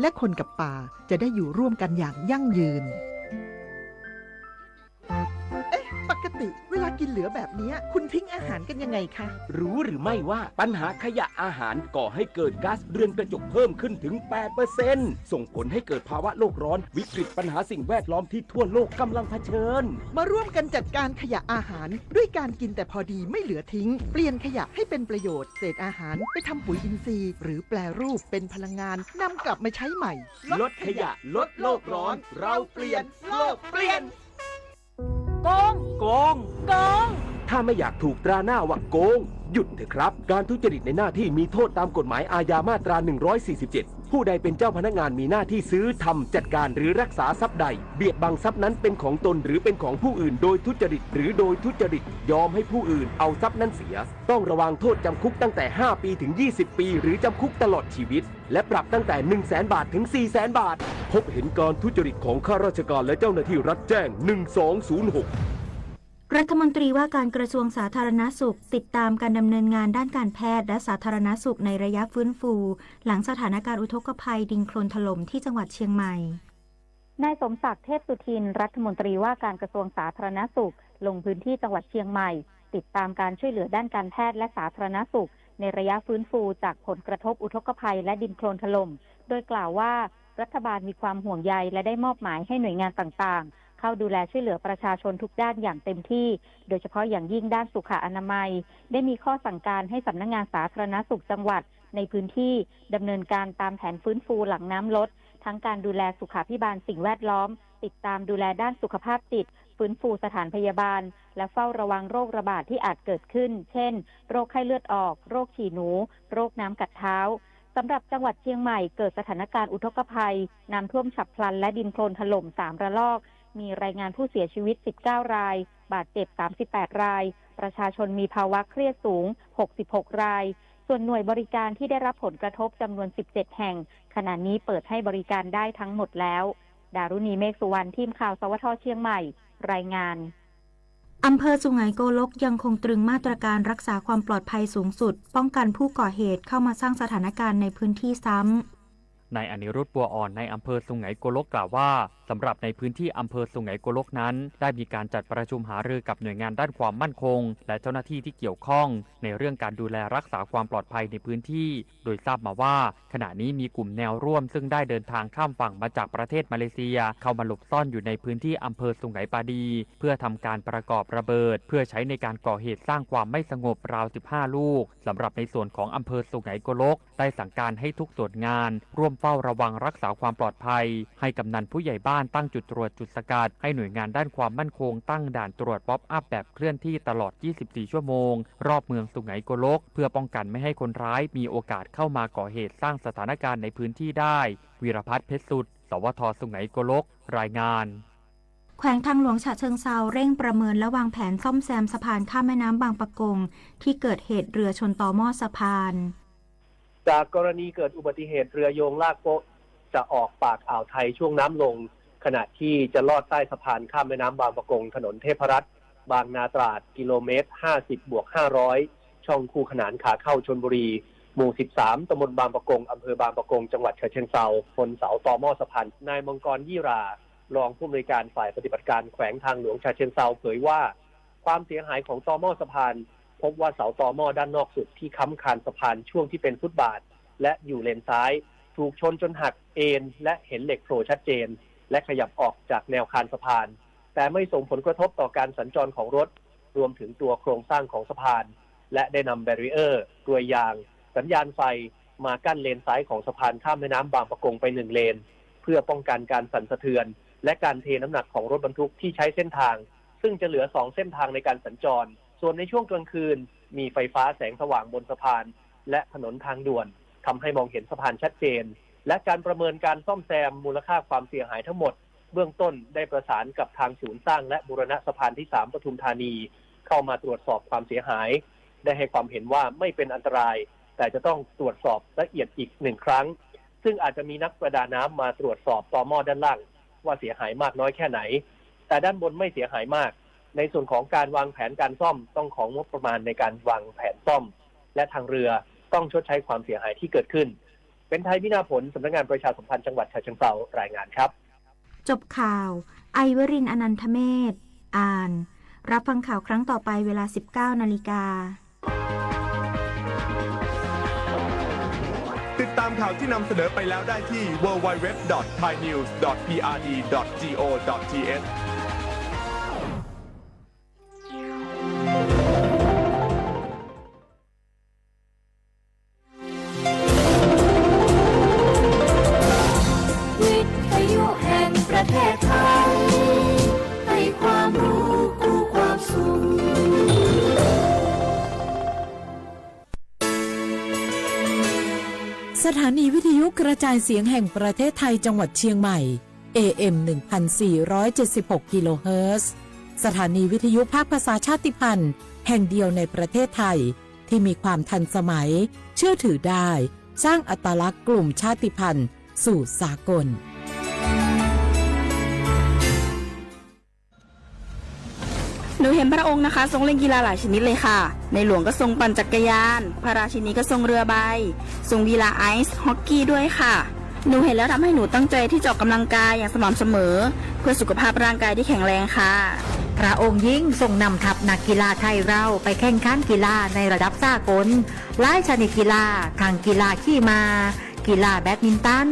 และคนกับปลาจะได้อยู่ร่วมกันอย่างยั่งยืน เอ๊ะ ปกติเวลากินเหลือแบบนี้คุณทิ้งอาหารกันยังไงคะ รู้หรือไม่ว่าปัญหาขยะอาหารก่อให้เกิดก๊าซเรือนกระจกเพิ่มขึ้นถึง แปดเปอร์เซ็นต์ ส่งผลให้เกิดภาวะโลกร้อน วิกฤตปัญหาสิ่งแวดล้อมที่ทั่วโลกกำลังเผชิญ มาร่วมกันจัดการขยะอาหาร ด้วยการกินแต่พอดีไม่เหลือทิ้ง เปลี่ยนขยะให้เป็นประโยชน์ เศษอาหารไปทำปุ๋ยอินทรีย์ หรือแปรรูปเป็นพลังงาน นำกลับมาใช้ใหม่ ลดขยะ ลดโลกร้อน เราเปลี่ยน โลกเปลี่ยน โกง โกง โกง ถ้าไม่อยากถูกตราหน้าว่าโกง หยุดเถอะครับ การทุจริตในหน้าที่มีโทษตามกฎหมายอาญามาตรา หนึ่งร้อยสี่สิบเจ็ด ผู้ใดเป็นเจ้าพนักงานมีหน้าที่ซื้อ ทำ จัดการ หรือรักษาทรัพย์ใด เบียดบังทรัพย์นั้นเป็นของตนหรือเป็นของผู้อื่นโดยทุจริต หรือโดยทุจริตยอมให้ผู้อื่นเอาทรัพย์นั้นเสีย ต้องระวังโทษจำคุกตั้งแต่ ห้า ปีถึง ยี่สิบ ปี หรือจำคุกตลอดชีวิต และปรับตั้งแต่ หนึ่งแสนบาทถึง สี่แสนบาท พบเห็นการทุจริตของข้าราชการและเจ้าหน้าที่รัฐแจ้ง หนึ่งสองศูนย์หก รัฐมนตรีว่าการกระทรวงสาธารณสุข ติดตามการดำเนินงานด้านการแพทย์และสาธารณสุขในระยะฟื้นฟู หลังสถานการณ์อุทกภัยดินโคลนถล่มที่จังหวัดเชียงใหม่ นายสมศักดิ์ เทพสุทิน รัฐมนตรีว่าการกระทรวงสาธารณสุข ลงพื้นที่จังหวัดเชียงใหม่ ติดตามการช่วยเหลือด้านการแพทย์และสาธารณสุข ในระยะฟื้นฟูจากผลกระทบอุทกภัยและดินโคลนถล่ม โดยกล่าวว่า รัฐบาลมีความห่วงใยและได้มอบหมายให้หน่วยงานต่างๆ เข้าดูแลช่วยเหลือประชาชนทุกด้านอย่างเต็มที่ โดยเฉพาะอย่างยิ่งด้านสุขอนามัย ได้มีข้อสั่งการให้สำนักงานสาธารณสุขจังหวัดในพื้นที่ดำเนินการตามแผนฟื้นฟูหลังน้ำลด ทั้งการดูแลสุขาภิบาลสิ่งแวดล้อม ติดตามดูแลด้านสุขภาพจิต ฟื้นฟูสถานพยาบาล และเฝ้าระวังโรคระบาดที่อาจเกิดขึ้น เช่น โรคไข้เลือดออก โรคฉี่หนู โรคน้ำกัดเท้า สำหรับจังหวัดเชียงใหม่เกิดสถานการณ์อุทกภัย น้ำท่วมฉับพลันและดินโคลนถล่ม สาม ระลอก มีรายงานผู้เสียชีวิต สิบเก้า ราย บาดเจ็บ สามสิบแปด ราย ประชาชนมีภาวะเครียดสูง หกสิบหก ราย ส่วนหน่วยบริการที่ได้รับผลกระทบจำนวน สิบเจ็ด แห่ง ขณะนี้เปิดให้บริการได้ทั้งหมดแล้ว ดารุณี เมฆสุวรรณ ทีมข่าว สวท เชียงใหม่ รายงาน อำเภอสุไหงโกลกยังคงตรึงมาตรการรักษาความปลอดภัยสูงสุด ป้องกันผู้ก่อเหตุเข้ามาสร้างสถานการณ์ในพื้นที่ซ้ำ นายอนิรุทธิ์ บัวอ่อน นายอำเภอสุไหงโกลกกล่าวว่า สำหรับในพื้นที่อำเภอสุไหงโกลกนั้น ได้มีการจัดประชุมหารือกับหน่วยงานด้านความมั่นคง และเจ้าหน้าที่ที่เกี่ยวข้อง ในเรื่องการดูแลรักษาความปลอดภัยในพื้นที่ โดยทราบมาว่า ขณะนี้มีกลุ่มแนวร่วมซึ่งได้เดินทางข้ามฝั่งมาจากประเทศมาเลเซีย เข้ามาหลบซ่อนอยู่ในพื้นที่อำเภอสุไหงปาดี เพื่อทำการประกอบระเบิด เพื่อใช้ในการก่อเหตุสร้างความไม่สงบราว สิบห้า ลูก สำหรับในส่วนของอำเภอสุไหงโกลก ได้สั่งการให้ทุกส่วนงาน ร่วมเฝ้าระวังรักษาความปลอดภัย ให้กำนันผู้ใหญ่บ้านตั้งจุดตรวจจุดสกัด ให้หน่วยงานด้านความมั่นคงตั้งด่านตรวจป๊อปอัพแบบเคลื่อนที่ตลอด ยี่สิบสี่ ชั่วโมง รอบเมืองสุไหงโกลก เพื่อป้องกันไม่ให้คนร้ายมีโอกาสเข้ามาก่อเหตุสร้างสถานการณ์ในพื้นที่ได้ วีรพัฒน์ เพชรสุด สวท สุไหงโกลก รายงาน แขวงทางหลวงฉะเชิงเทราเร่งประเมินและวางแผนซ่อมแซมสะพานข้ามแม่น้ำบางปะกง ที่เกิดเหตุเรือชนตอหม้อสะพาน จากกรณีเกิดอุบัติเหตุเรือโยงลากโป๊ะ จะออกปากอ่าวไทยช่วงน้ำลง ขณะที่จะลอดใต้สะพานข้ามแม่น้ำบางปะกง ถนนเทพรัตน์ บางนาตราด กิโลเมตร ห้าสิบบวกห้าร้อย ช่องคู่ขนานขาเข้าชลบุรี หมู่ สิบสาม ตำบลบางปะกง อำเภอบางปะกง จังหวัดฉะเชิงเทรา ชนเสาตอหม้อสะพาน นายมังกรยี่หร่า รองผู้อำนวยการฝ่ายปฏิบัติการแขวงทางหลวงฉะเชิงเทราเผยว่า ความเสียหายของตอหม้อสะพาน พบว่าเสาตอหม้อด้านนอกสุดที่ค้ำคานสะพานช่วงที่เป็นฟุตบาท และอยู่เลนซ้าย ถูกชนจนหักเอน และเห็นเหล็กโผล่ชัดเจน และขยับออกจากแนวคานสะพาน แต่ไม่ส่งผลกระทบต่อการสัญจรของรถ รวมถึงตัวโครงสร้างของสะพาน และได้นำแบรีเออร์ กลวยยาง สัญญาณไฟ มากั้นเลนซ้ายของสะพานข้ามแม่น้ำบางปะกงไปหนึ่งเลน เพื่อป้องกันการสั่นสะเทือน และการเทน้ำหนักของรถบรรทุกที่ใช้เส้นทาง ซึ่งจะเหลือสองเส้นทางในการสัญจร ส่วนในช่วงกลางคืน มีไฟฟ้าแสงสว่างบนสะพาน และถนนทางด่วน ทำให้มองเห็นสะพานชัดเจน และการประเมินการซ่อมแซมมูลค่าความเสียหายทั้งหมด เบื้องต้นได้ประสานกับทางศูนย์สร้างและบูรณะสะพานที่สามปทุมธานี เข้ามาตรวจสอบความเสียหาย ได้ให้ความเห็นว่าไม่เป็นอันตราย แต่จะต้องตรวจสอบละเอียดอีกหนึ่งครั้ง ซึ่งอาจจะมีนักประดาน้ำมาตรวจสอบตอหม้อด้านล่าง ว่าเสียหายมากน้อยแค่ไหน แต่ด้านบนไม่เสียหายมาก ในส่วนของการวางแผนการซ่อม ต้องของงบประมาณในการวางแผนซ่อม และทางเรือต้องชดใช้ความเสียหายที่เกิดขึ้น เป็นไทย วินาผล สำนักงานประชาสัมพันธ์จังหวัดฉะเชิงเทรารายงานครับ จบข่าว ไอวรินทร์ อนันทเมธ อ่าน รับฟังข่าวครั้งต่อไปเวลา สิบเก้านาฬิกา ติดตามข่าวที่นำเสนอไปแล้วได้ที่ ดับเบิลยู ดับเบิลยู ดับเบิลยู ดอท ไทย นิวส์ ดอท พี อาร์ ดี ดอท จี โอ ดอท ที เอช วิทยุแห่งประเทศไทย ให้ความรู้คู่ความสุข สถานีวิทยุกระจายเสียงแห่งประเทศไทยจังหวัดเชียงใหม่ เอ เอ็ม หนึ่งพันสี่ร้อยเจ็ดสิบหก กิโลเฮิรตซ์ สถานีวิทยุภาคภาษาชาติพันธุ์แห่งเดียวในประเทศไทย ที่มีความทันสมัย เชื่อถือได้ สร้างอัตลักษณ์กลุ่มชาติพันธุ์สู่สากล หนูเห็นพระองค์นะคะทรงเล่นกีฬาหลายชนิดเลยค่ะ ในหลวงก็ทรงปั่นจักรยาน พระราชินีก็ทรงเรือใบ ทรงกีฬาไอซ์ฮอกกี้ด้วยค่ะ หนูเห็นแล้วทำให้หนูตั้งใจที่จะออกกำลังกายอย่างสม่ำเสมอ เพื่อสุขภาพร่างกายที่แข็งแรงค่ะ พระองค์ยิ่งทรงนำทัพนักกีฬาไทยเราไปแข่งขันกีฬาในระดับสากล หลายชนิดกีฬา ทั้งกีฬาขี่ม้า กีฬาแบดมินตัน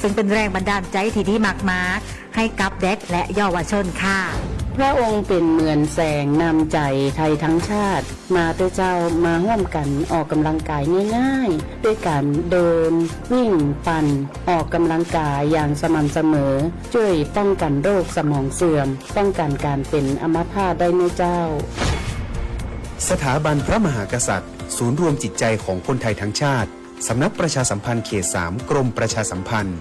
ซึ่งเป็นแรงบันดาลใจที่ดีมากๆ ให้กับเด็กและเยาวชนค่ะ พระองค์เป็นเหมือนแสงนำใจไทยทั้งชาติ มาเต๊อะเจ้า มาร่วมกันออกกำลังกายง่ายๆ ด้วยการเดิน วิ่ง ปั่น ออกกำลังกายอย่างสม่ำเสมอ ช่วยป้องกันโรคสมองเสื่อม ป้องกันการเป็นอัมพาตได้เนอะเจ้า สถาบันพระมหากษัตริย์ ศูนย์รวมจิตใจของคนไทยทั้งชาติ สำนักประชาสัมพันธ์เขตสาม กรมประชาสัมพันธ์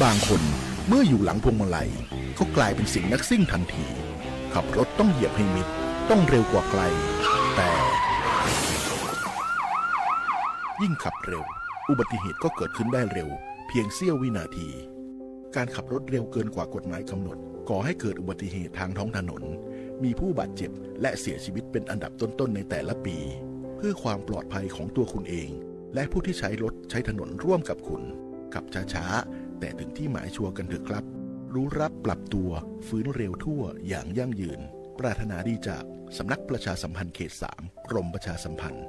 บางคนเมื่ออยู่หลังพวงมาลัย ก็กลายเป็นเสียงนักซิ่งทันที ขับรถต้องเหยียบให้มิด ต้องเร็วกว่าใคร แต่ ยิ่งขับเร็ว อุบัติเหตุก็เกิดขึ้นได้เร็ว เพียงเสี้ยววินาที การขับรถเร็วเกินกว่ากฎหมายกำหนด ก่อให้เกิดอุบัติเหตุทางท้องถนน มีผู้บาดเจ็บ และเสียชีวิตเป็นอันดับต้นๆ ในแต่ละปี เพื่อความปลอดภัยของตัวคุณเอง และผู้ที่ใช้รถใช้ถนนร่วมกับคุณ ขับช้าๆ แต่ถึงที่หมายชัวร์กันเถอะครับ รู้รับปรับตัว ฟื้นเร็วทั่วอย่างยั่งยืน ปรารถนาดีจากสำนักประชาสัมพันธ์เขตสาม กรมประชาสัมพันธ์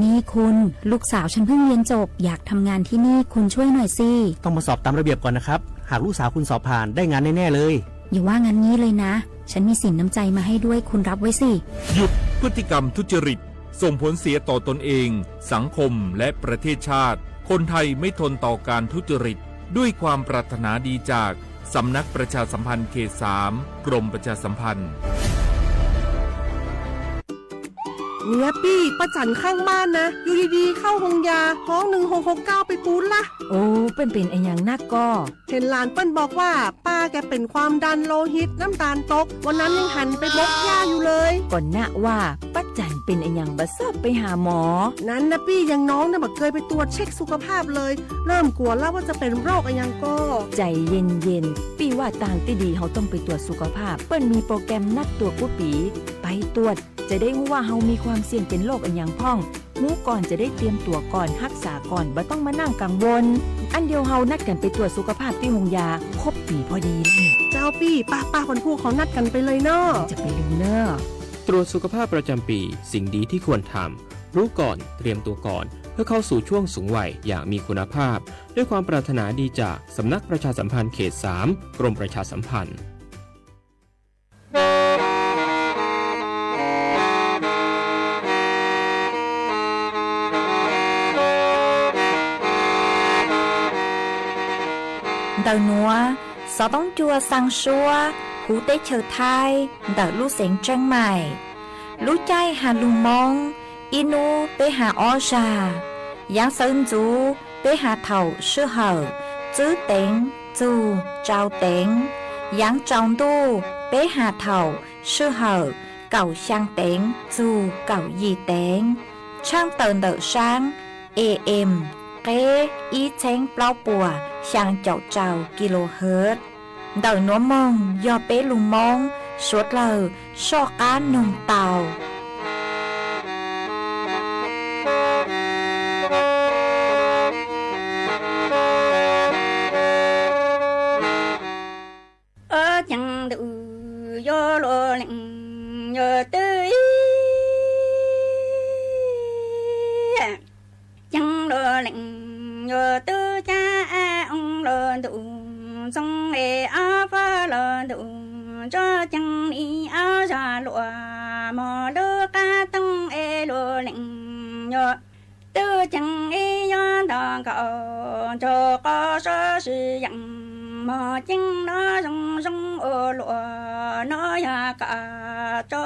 นี่คุณ ลูกสาวฉันเพิ่งเรียนจบ อยากทำงานที่นี่ คุณช่วยหน่อยสิ ต้องมาสอบตามระเบียบก่อนนะครับ หากลูกสาวคุณสอบผ่าน ได้งานแน่ๆเลย อย่าว่างั้นงี้เลยนะ ฉันมีสินน้ำใจมาให้ด้วย คุณรับไว้สิ หยุดพฤติกรรมทุจริต ส่งผลเสียต่อตนเอง สังคม และประเทศชาติ คนไทยไม่ทนต่อการทุจริต ด้วยความปรารถนาดีจาก สำนักประชาสัมพันธ์เขตสาม กรมประชาสัมพันธ์ เนี่ยปี้ ป้าจั๋นข้างบ้านนะ อยู่ดีๆ เข้าโฮงยา ฮ้องหนึ่งหกหกเก้าไปปู๊ดละ โอ้ เปิ้นเป๋นอะหยังนักก่อ เห็นหลานเปิ้นบอกว่า ป้าแกเป็นความดันโลหิต น้ำตาลตก วันนั้นยังหันไปบกหญ้าอยู่เลย ก่อนนะว่า ป้าจั๋นเป๋นอะหยังบ่ซอบไปหาหมอ นั้นนะปี้ อย่างน้องเนี่ยบ่เคยไปตรวจเช็คสุขภาพเลย เริ่มกลัวแล้วว่าจะเป็นโรคอะหยังก่อ ใจเย็นๆ ปี้ว่าตางตี้ดีเฮาต้องไปตรวจสุขภาพ เปิ้นมีโปรแกรมนัดตรวจกู้ปี ไปตรวจ จะได้ฮู้ว่าเฮามีความเสี่ยงเป็นโรคอะหยังพ่อง ฮู้ก่อนจะได้เตรียมตั๋วก่อน ฮักษาก่อน บ่ต้องมานั่งกังวล อันเดียวเฮานัดกั๋นไปตรวจสุขภาพตี้โฮงยา ครบปีพอดีเลย เจ้าปี้ ป้าๆ วันพูกเฮานัดกั๋นไปเลยเนาะ จะไปลืมเน่อ ตรวจสุขภาพประจำปี สิ่งดีที่ควรทำ รู้ก่อน เตรียมตัวก่อน เพื่อเข้าสู่ช่วงสูงวัยอย่างมีคุณภาพ ด้วยความปรารถนาดีจากสำนักประชาสัมพันธ์เขตสาม กรมประชาสัมพันธ์ Ntawm nuav, xov tooj cua xaa suab huv teb chaws Thaib ntawm lub xeev Tseeb Maim. Lub caij has lug Moob, ib nub peb has ob zag. Yaav sawv ntxuv peb has thaum sij hawm tswb teev txug tsau teev. Yaav tsaus ntuj peb has thaum sij hawm kaum xyaa teev txug kaum yim teev. Tshaaj tawm ntawm saab A M qeb ib txheeb plaub puas xyaa caum rau kilohertz. Ntawm nuav moog yog peb lug Moob suav dlawg soj qaab noog tau. leej yuav tub cab ab oo los ntuj ntxoov es ob pab los ntuj ntsuag ceev li ob zag luam mog lub qab toog es luag leej yuav tub ceev ib yuav nto nkaus nrog qos sov sib yeem mog ceeb no zoo zoo ua luam no yog kom tso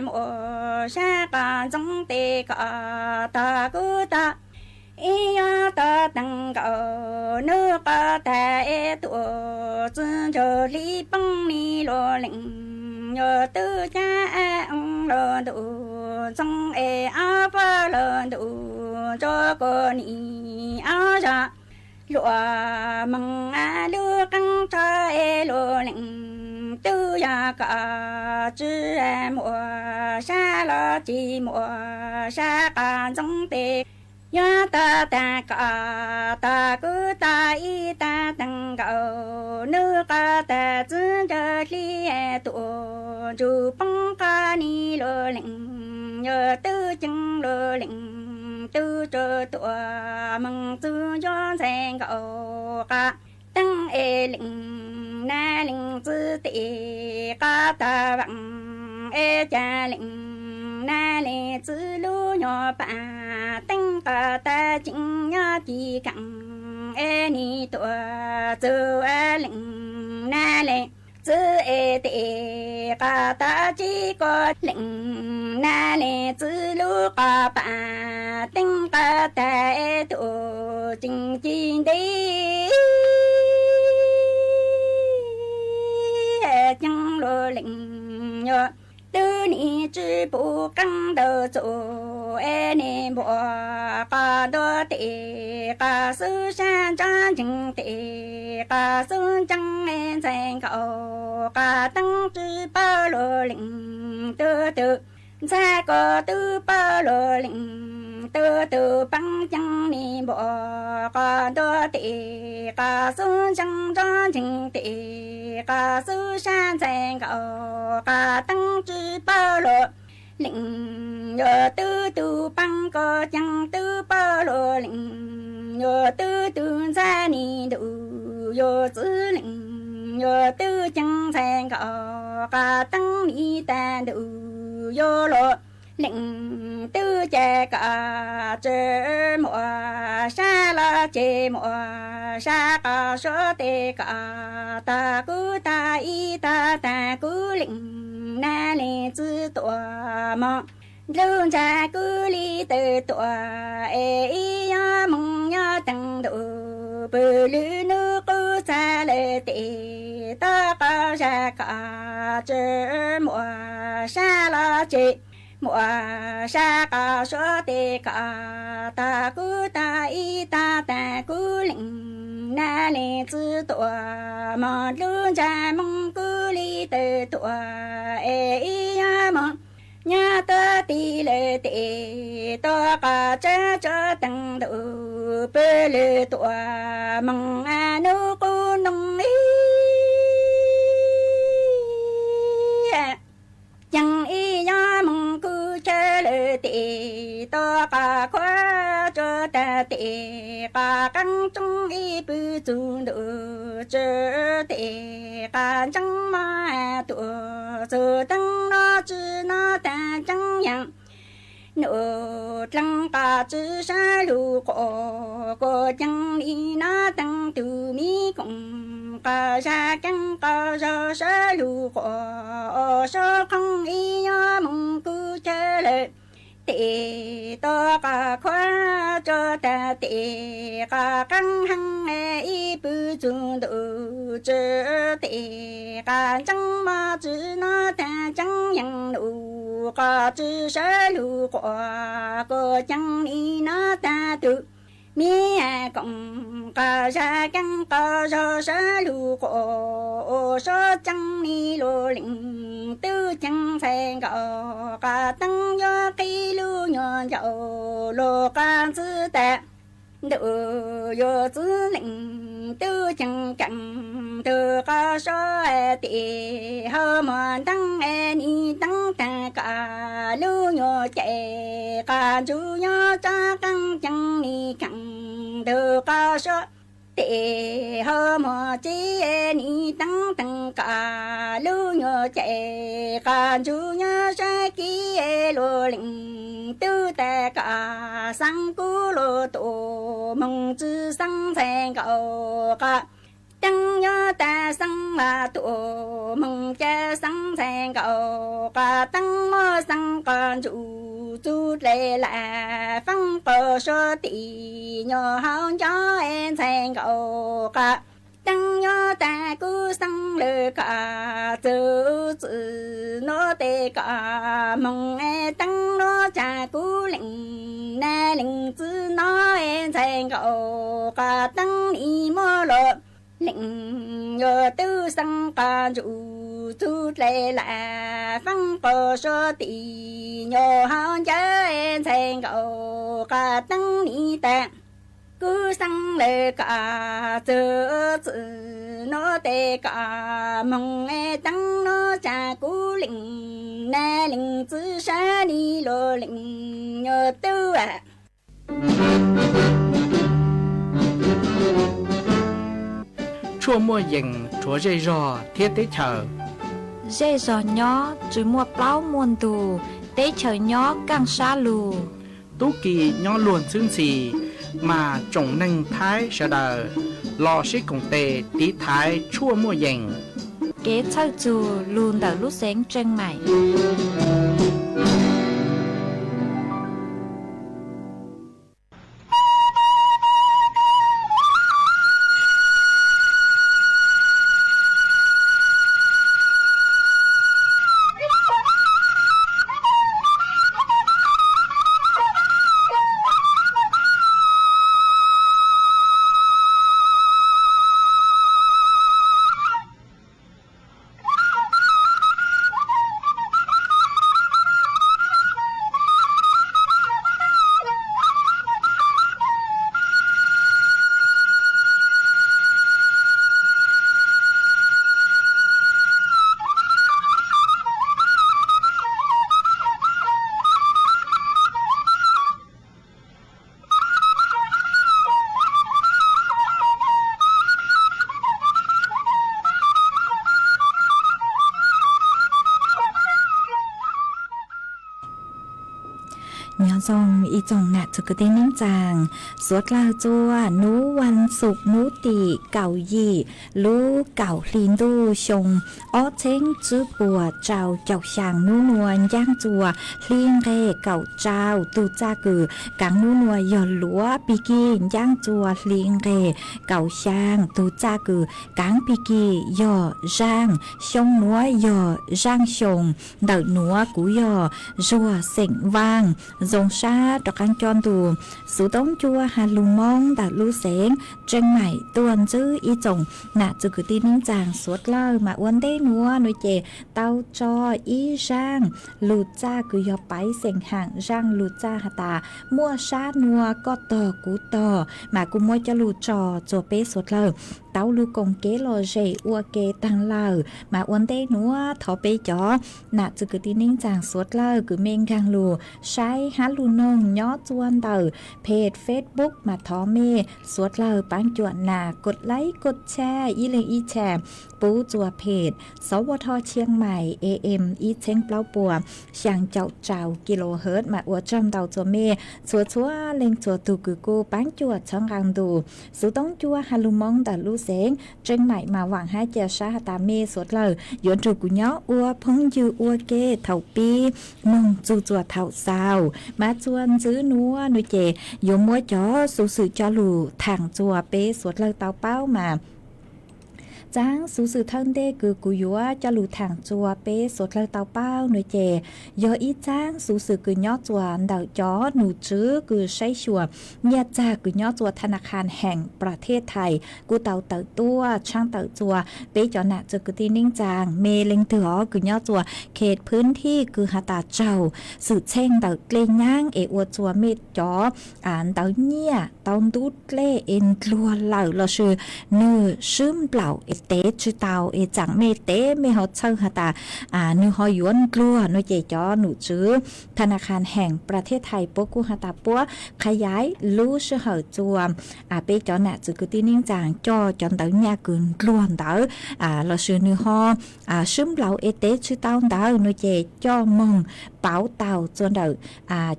muaj sab qos ntxoov tes kom tag kub tag ib yuav tau teev nkaus nub qos tag es tuaj txwv ntsug hli poob li luag leej yuav tub cab ab oo los ntuj ntxoov es ob pab los ntuj ntsuag kua nim ob zag luam moog ab lub qeeb tsho es luag leej tub yog kom tsi muaj sab los tsis muaj sab qos ntxoov tes yog tag tag kom tag kub tag ib tag teev nkaus nub qos tag txwv ntsug hli tuaj ntsug poob qos ni luag leej yuav tub ceev luag leej tub tsuag tuaj moog txug yuav ntxhais nkaus qos teeb es leej na leej txwv tes qos tag vaam es ca leej na leej txwv lub nyuag pam teeb qos tag ceev nyob ci kaam es nim tuaj txug leej na leej txwv es tes qos tag tsi kua leej na leej txwv lub qos pam teeb qos tag es tuaj ceev ci ntev ceev luag leej yuav tub nim tsi pum qeeb ntau txuj es nim npuaj qos ntua tes qos xub sab ntsob ntseeg tes qos xub ntseeg ntxhais nkaus qos teeb tsi paub luag leej tub tug ntxhais ko tub paub luag leej tub tug peeb ceev nim npuaj qos ntua tes qos xub ntseeg ntsob ntseeg tes qos xub sab ntxhais nkaus qos teeb tsi paub luag leej yuav tub tug peeb ko ceev tub paub luag leej yuav tub tug ntxhais nim ntuj yuav txwv leej yuav tub ceev ntxhais nkaus qos teeb nim tag ntuj yuav luag leej tub ca kom tsi muaj sab los tsi muaj sab qos suav tes kom tag kub tag ib tag tag kub leej na leej txwv tuaj mog lub ntsa kub li taw tuaj es ib yuav moog nyob teev ntuj pw lwm nub qub txag lawm tes toj qos zag kom tsi muaj sab los tsi muaj sab qos suav tes kom tag kub tag ib tag tag kub leej na leej txwv tuaj mog lub ntsa moog kub li taw tuaj es ib yuav moog nyob tuaj tig lawm tes toj qos tsab tsuag teev ntuj pw lwm tuaj moog nub qub noo ib ceev ib yuav moog kub chaw lawm tes toj qos khuav tsuag tag tes qos qeeb tsoob ib pw txug ntuj tsi tes qos ntseeb mog tuaj txug teeb no tsi no tag tseeb yeej nub dleeg qos tsi sab lug quas kuas ceev li no teev tug mi koom qos zag keeb qos zog sab lug quas ua sab qhoov ib yuav moog kub chaw lawm tes toj qos khuav tsuag tag tes qos qeeb heev ib pw txug ntuj tsi tes qos ntseeb mog tsi no tag tseeb yeej nub qos tsi sab lug quas kuas ceev li no tag tug mi koom qos zag keeb qos zog sab lug quas ua sab ceev li luag leej tub ceev ntxhais nkaus qos teeb yuav qhib lub nyuag ncaus luag qos ntxwv tag ntuj yuav txwv leej tub ceev keem tug qos sov tes hauv mos nteeb es nim teeb tag kom lub nyuag cai qos ntsuj nyob tsob qeeb ceev li keem ntug qab suab tim hauv muag tib nis teeb teeg kom lub nyuag cais qas ntsuj nyob sab kib luag leej twb tas kom xeeb kub luag tuaj moog tsi xeeb ntxhais nkaus qas teeb nyob tas xeeb tuaj moog ca xeeb ntxhais nkaus qas teeb muab xeeb qas ntsuj txug dlej lam feeb qas suab tim nyuag hauv nco ntxhais nkaus qas teeb nyob tas kub xeeb lawm kom txug txim nuav tes kom moog teeb nuav tsa kub leej na leej txwv no ntxhais nkaus qas teeb nim muab luag leej yuav twb xeeb qas ntsuj txug dlej lam feeb qas suab tim nyuag hauv nco ntxhais nkaus qas teeb nim tas kub xeeb lawm kom txug txim nuav tes kom moog teeb nuav tsa kub leej na leej txwv sab nim luag leej yuav twb Tshuaj muaj yees rhuav zej zog thiab teb chaws. Zej zog nyob tsi muaj plaub muaj ntug, teb chaws nyob kaaj sab lug. Tub ki nyob luag ntxhwb ntxhi, mas tsoom neeg Thaib sawv daws los sib koom tes tiv thaiv tshuaj muaj yees. Kev txhawj txug lug ntawm lub xeev Tseej Maim. Nyob zoo ib tsoom nam txwv kwv tij neej tsaa, suav dlawg txua nub vas xuv nub tim kaum yim lub kaum hli ntuj xyoo ob txheeb tsib puas rau caum xyaa nub nua ncaaj txua hli nqeg kaum rau tug txaj kws kaav nub nua yog luav pig kig ncaaj txua hli nqeg kaum xyaa tug txaj kws kaav pig kig yog zaaj xyoo nuav yog zaaj xyoo ntawm nuav kuv yog zuag xeem vaaj zoo sab rov qaab coj ntu xuv toob cua has lug Moob ntawm lub xeev Tseej Maim tuaj ntsib ib tsoom nam txwv kwv tij neej tsaa suav dlawg mas ua ntej nuav nuav ces tau tso ib zaaj lug txaj kws yog paiv xeem haam zaaj lug txaj has tas muaj sab nua koj tog kuv tog mas kuv muab coj lug tso txua peb suav dlawg tau lug koom kev lom zem ua ke taag lawm mas ua ntej nuav thov peb cov nam txwv kwv tij neej tsaa suav dlawg kws mej nkaag lug saib hab lug noog nyob txua ntawm peg Facebook mas thov mej suav dlawg paab cuam nas kod laib kod tshaj ib leeg ib tshaj puv txua peg sov ua dho Chiang Mai A M ib txheeb plaub puas xyaa caum rau kilohertz mas ua tsaug ntau txua mej txhua txhua leej txhua tug kws kuj paab cuam txhawb nqaa ntu xuv toob cua has lug Moob ntawm lub xeev Tseej Maim mas vaam hab ca sab has tas mej suav dlawg yuav nrug kuv nyob ua phooj ywg ua ke thaum pib moog txug txua thaum xaus mas txua ntswb nuav nuav ces yuav muab cov xuv xwm coj lug thaam txua peb suav dlawg tau paub mas txaab xuv xwm thawj ntej kws kuv yuav coj lug thaam txua peb suav dlawg tau paub nuav ces yog ib txaab xuv xwm kws nyob txua ntawm cov num tswv kws saib xyuas nyiaj txag kws nyob txua Tha Na Kha Heem Pra Thej Thais kuj tau tawm tuaj tshaab tawm txua peb cov nam txwv kwv tij neej tsaa mej leej twg hov kws nyob txua khes phwv thij kws has tas tsaug xwm txheej ntawm dlej nyaab es ua txua mej cov ntawv nyiaj tau ntub dlej es ndluag lawm lossis nwg swb nplaum es tev tsi tau es txaam mej tev mej ho txhawj has tas nwg ho yuav ndluag no ces cov num tswv Tha Na Khan Heem Pra Thej Thais puab kuj has tas puab qha yaiv lub sij hawm txuas peb cov nam txwv kwv tij neej tsaa coj cov ntawv nyaj kws ndluag ntawd lossis nwg ho swb nplaum es tev tsi tau ntawd no ces coj moog pauv tau txuas ntawm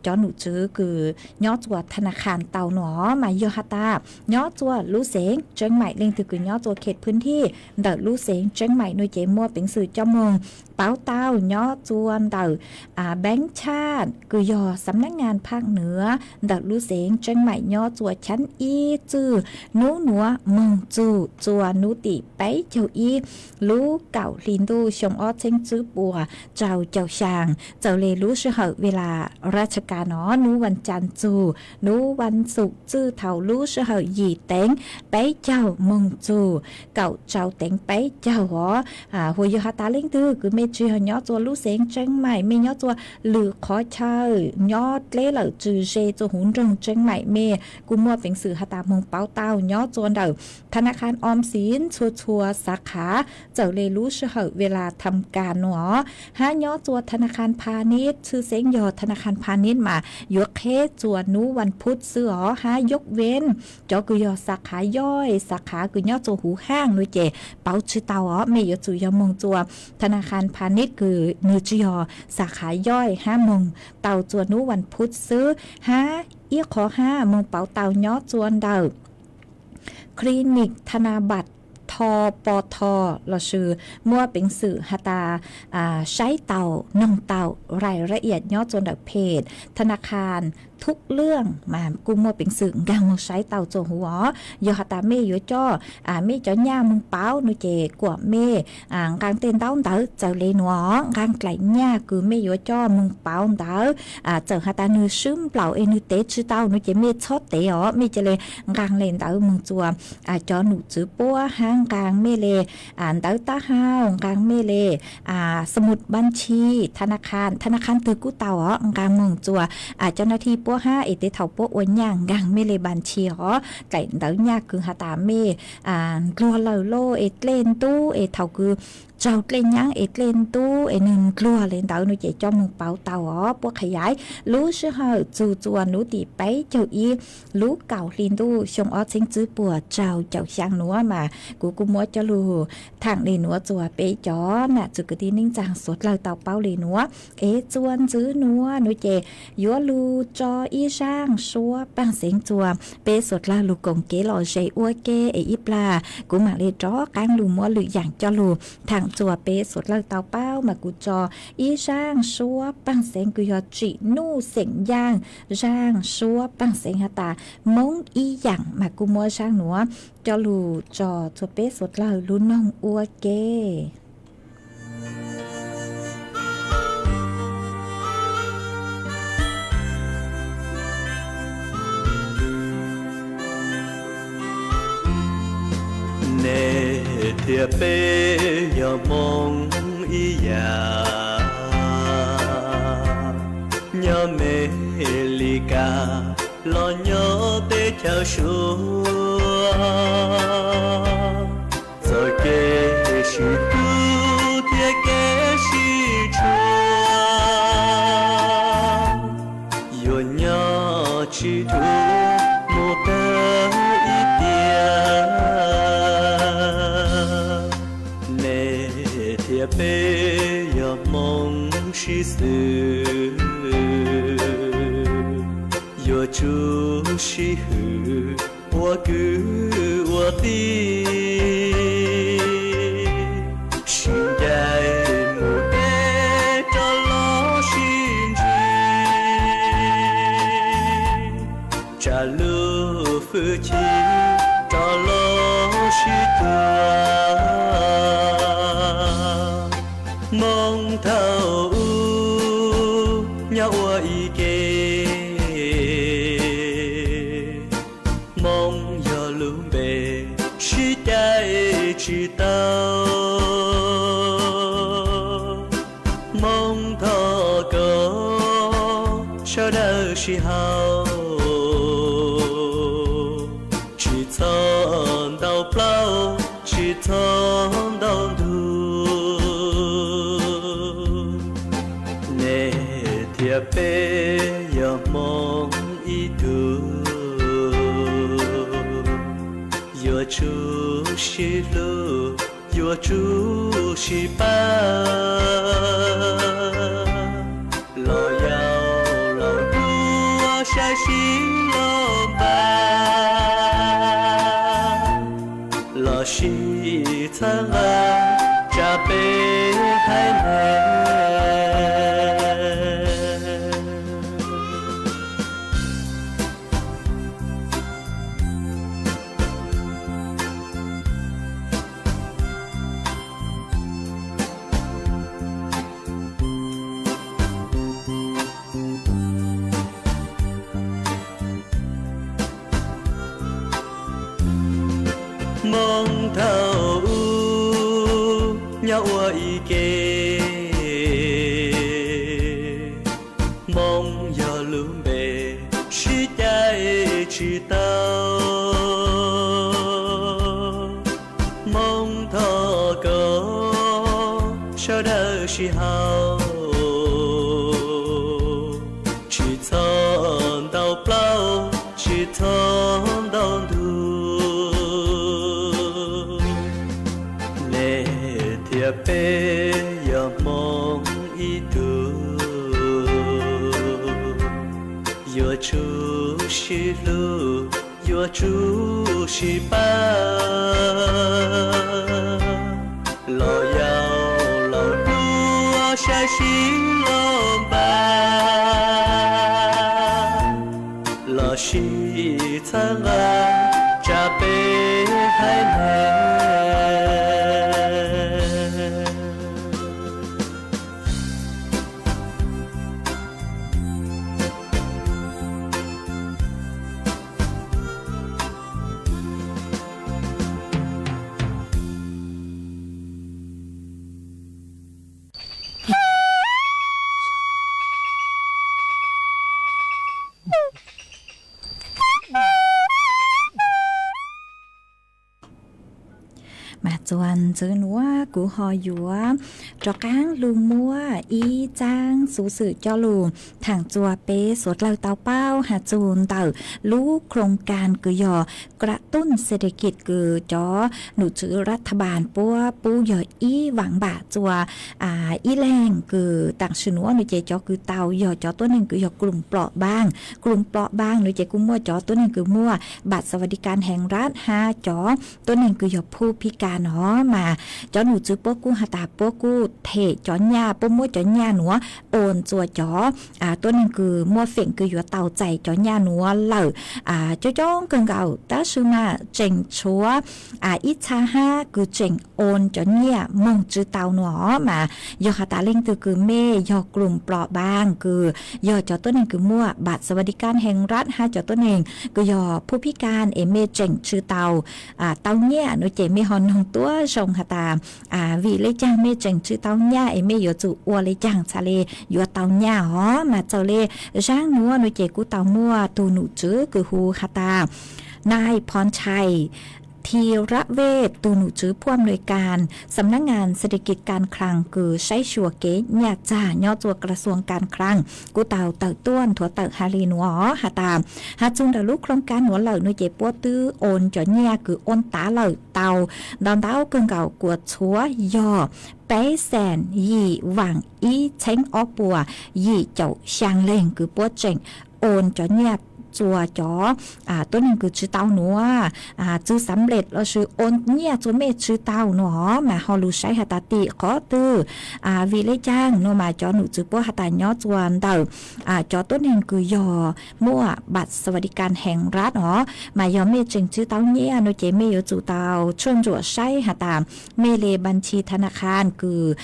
cov num tswv kws nyob txuas Tha Na Khan tau no mas yog has tas nyob txuas lub xeev Tseeb Maim leej twg kws nyob txuas kheem phwm thij ntawm lub xeev Tseeb Maim no ces muaj peev xwm coj moog pauv tau nyob txuas ntawm Beeb Tshaj kws yog Xam Nab Ngas Phaj Nuav ntawm lub xeev Tseeb Maim nyob txuas chaab ib txwj nub nuav moog txug txuas nub tim peb caug ib lub kaum hli ntuj xyoo ob txheeb tswb puas rau caum xyaa. Txawm le lub sij hawm ves las raj tsha kas no nub vas cas txug nub vas xuv txwj thaus lub sij hawm yim teev peb caug moog txug kaum rau teev peb caug os. Huas yog has tas leej twg kws mej tsi yog nyob txuas lub xeev Tseeb Maim, mej nyob txuas lwm qhov chaw, nyob dleb lawm tsi ze txuas huv nroog Tseeb Maim, mej kuj muaj peev xwm has tas moog pauv tau nyob txuas ntawm Tha Na Khan Om Xiv txhua txhua xav khav txawm le lub sij hawm ves las tham kas no hab nyob txuas Tha Na Khan Pha Nib, tshwj xeeb yog Tha Na Khan Pha Nib mas yuav qheb txuas nub vas phuv xwb os hab yog ven cov kws yog xav khav yoij, xav khav kws nyob txuas huv haaj no ces pauv tsi tau os, mej yuav tsum yog moog txuas Tha Na Khan Pha Nib kws nwg tsi yog xav khav yoij hab moog tau txuas nub vas phuv xwb hab ib qhov hab moog pauv tau nyob txuas ntawm Clinic Tha Na Bas Tho Po Tho lossis muaj peev xwm has tas saib tau noog tau rai rab iam nyob tsuas ntawm phem Tha Na Khan Thuj Lwj mas kuj muaj peev xwm nkaag moog saib tau txuas huv os. Yog has tas mej yuav coj mej cov nyaj moog pauv no ces kuam mej nqaa tej ntaub ntawv txawv le nuav, nqaa dlaim nyaj kws mej yuav coj moog pauv ntawd. Txawm has tas nwg swb nplaum es nwg tev tsi tau no ces mej txhob tev os, mej ca le nqaa le ntawd moog txuas cov num tswv puab hab nqaa mej le ntawv tab hau, nqaa mej le xas mus npas tshis Tha Na Khan, Tha Na Khan twg kuj tau os, nqaa moog txuas cov nav thi puab hab es tej thaum puab ua nyaj nkaag mej le npas tshis os, dlaim ntawv nyaj kws has tas mej ndluag lawm lauj es dlej ntub es thaum kws tsaug dlej nyaab es dlej ntub es nwg ndluag le ntawd no ces coj moog pauv tau os. Puab qha yaiv lub sij hawm txug txuas nub tim peb caug ib lub kaum hli ntuj xyoo ob txheeb tswb puas rau caum xyaa nuav mas kuv kuj muab coj lug thaam le nuav txuas peb cov nam txwv kwv tij neej tsaa suav dlawg tau paub le nuav. Es txuas ntxiv nuav nuav ces yuav lug tso ib zaaj suab paaj xeev txuas peb suav dlawg lug koom kev lom zem ua ke es ib plag kuv maam le rov qaab lug muab lwm yaam coj lug thaam txuas peb suav dlawg tau paub mas kuv tso ib zaaj suab paaj xeev kws yog tsim nuj xeem yaaj, zaaj suab paaj xeev has tas Moob ib yaam mas kuj muab zaaj nuav coj lug tso txuas peb suav dlawg lug noog ua ke. Nej thiab peb yog Moob ib yaam, nyob Meslikas los nyob teb chaws Suav, txoj kev sib hlub thiab kev sib tshua yuav nyob tsis dhau mus tag ib tiam. Nej thiab peb yog Moob sib xws, yuav tsum sib hwm ua kwv ua tij, sib ncaim mus deb rov los sib ntsib, tsa lub hwj chim rov los sib cuag. Moob thaum ub nyob ua ib ke, Moob yog lub npe sib caij tsis tau. Moob thov koj sawv daws sib haum, tsis txhob ntaus plaub tsis Txog ntau ntu, nej thiab peb yog hmoob ib tug, yuav tsum sib hlub, yuav tsum sib pab. Los yau los hluas, saib sib los npaj, los sib txhawb nqa, tsa peb haiv neeg. Hmoob thaum ub nyob ua ib ke, Hmoob yog lub npe, sib caij tsis tau. Hmoob thov kom sawv daws sib haum, tsis txhob ntau plaub, tsis txhob ntau ntug. Nej thiab peb yog hmoob ib tug, yuav tsum sib hlub, yuav tsum sib pab. Los yau los hluas, saib sib los npaj, los sib txhawb nqa, tsa peb haiv neeg. Mas txuas ntxiv nuav kuv ho yuav rov qaab lug muab ib txaab xuv xwm coj lug thaam txug peb suav dlawg tau paub has txug ntawm lub khoo kaan kws yog kra tuj xe de kis kws cov num tswv ras tha npas puab pub yog ib vaam npam txuas ib leeg kws taam sim nuav nuav ces cov kws tau yog cov tuab neeg kws yog krum plom npaaj. Krum plom npaaj nuav ces kuj muaj cov tuab neeg kws muaj npam xas vas di kas heev ras hab cov tuab neeg kws yog phu phi kas no mas cov num tswv puab kuj has tas puab kuj them cov nyaj, puab muab cov nyaj nuav oos txuas cov tuab neeg kws muaj feem kws yuav tau txais cov nyaj nuav lawm coob coob kawg nkaus, tab sis mas tseem tshuav ib txha hab kws tseem oos cov nyaj moog tsw tau nuav os. Mas yog has tas leej twg kws mej yog krum plom npaaj kws yog cov tuab neeg kws muaj npam xas vas di kas heev ras hab cov tuab neeg kws yog phu phi kas es mej tseem tsw tau tau nyaj nuav ces mej ho noog tuab zoo has tas vim le caag mej tseem tsw tau nyaj es mej yuav tsum ua le caag txhad le yuav tau nyaj os. Mas txawm le zaab nuav nuav ces kuj tau muaj tug num tswv kws hu has tas nai Phos Ntshai Thi Rab Vej, tug num tswv phuam nuav kas xam nab ngas xe de kis kas khlaas kws saib xyuas kev nyaj txag nyob txuas kra xuas kas khlaas kuj tau tawm tuaj nthuav tawm has le nuav os has tas has txug ntawm lub khoo kaan nuav lawm nuav ces puab twb oos cov nyaj kws oos tav lawm tau ntau ntau kawg nkaus kuas txhuav yog peb xees yim vaam ib txheeb ob puas yim caum xyaa leeg kws puab tseem oos cov nyaj txuas cov tuab neeg kws tsw tau nuav, tsw xav lem lossis oos nyaj txuas mej tsw tau nuav os. Mas ho lug saib has tas tim qhov twg, vim le caag nuav mas cov num tswv puab has tas nyob txuas ntawm cov tuab neeg kws yog muaj npam xas vas di kas heev ras os. Mas yog mej tseem tsw tau nyaj nuav ces mej yuav tsum tau tshuaj ntsuam saib has tas mej le npas ntshis tha na khas kws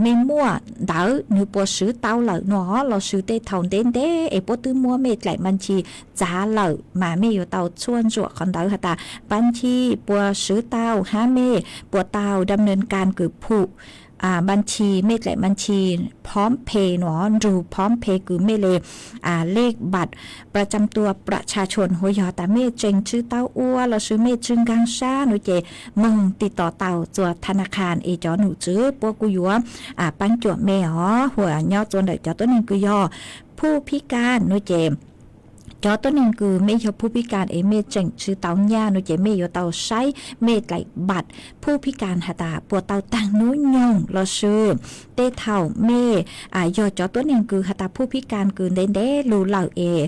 mej muaj ntawd nwg puas swv tau lawm nuav os, lossis tej thaus ntev ntev es puab twb muab mej dlaim npas ntshis txav lawm mas mej yuav tau tshuaj ntsuam qhov ntawd has tas npas ntshis puas swv tau hab mej puas tau dam nws kas kws phum บัญชี mej dlaim บัญชี Phom Phe no, nrug Phom Phe kws mej le lej bat pra tsam tua pra tsha tshon huv yog tas mej tseem tsi tau ua lossis mej tsi nkaag sab no ces moog tiv tom tau txug tha na kha es cov num tswv puab kuj yuav paab cuam mej os. Huv nyob txug ntawm cov tuab neeg kws yog phu phib kas no ces cov tuab neeg kws mej yog phu phib kas es mej tseem tsi tau nyaj no ces mej yuav tau saib mej dlaim bat phu phib kas has tas puas tau taag nub nyoog lossis tej thaum mej yog cov tuab neeg kws has tas phu phib kas kws ntev ntev lug lawm es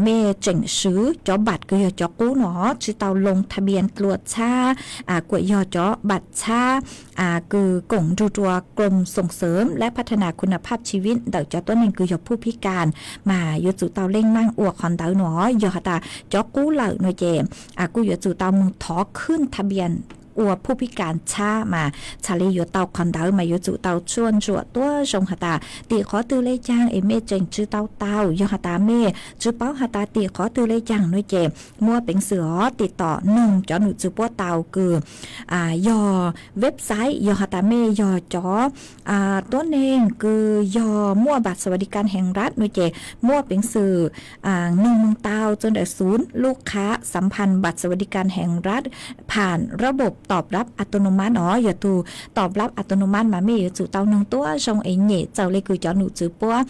mej tseem swv cov bat kws yog cov qub no tsi tau loo tha npias dlua txhab, kuas yog cov bat txhab kws koom nrug rua กรมส่งเสริมและพัฒนาคุณภาพชีวิต ntawm cov tuab neeg kws yog phu phib kas, mas yuav tsum tau leej maaj ua qhov ntawd no. Yog has tas cov qub lawm no ces kuj yuav tsum tau moog thov khwj tha npias ua phu phib kas txhab mas txhad le yuav tau qhov ntawd mas yuav tsum tau tshuaj ntsuam tuab zoo has tas tim qhov twg le caag es mej tseem tsi tau tau. Yog has tas mej tsi paub has tas tim qhov twg le caag no ces muaj peev xwm os tiv tom noog cov num tswv puab tau kws yog website. Yog has tas mej yog cov tuab neeg kws yog muaj บัตรสวัสดิการแห่งรัฐ no ces muaj peev xwm noog moog tau txug ntawm ศูนย์ลูกค้าสัมพันธ์บัตรสวัสดิการแห่งรัฐ ผ่านระบบตอบรับอัตโนมัติ os. Yog tug ตอบรับอัตโนมัติ mas mej yuav tsum tau noog tuab zoo es nyem txawm le kws cov num tswv puab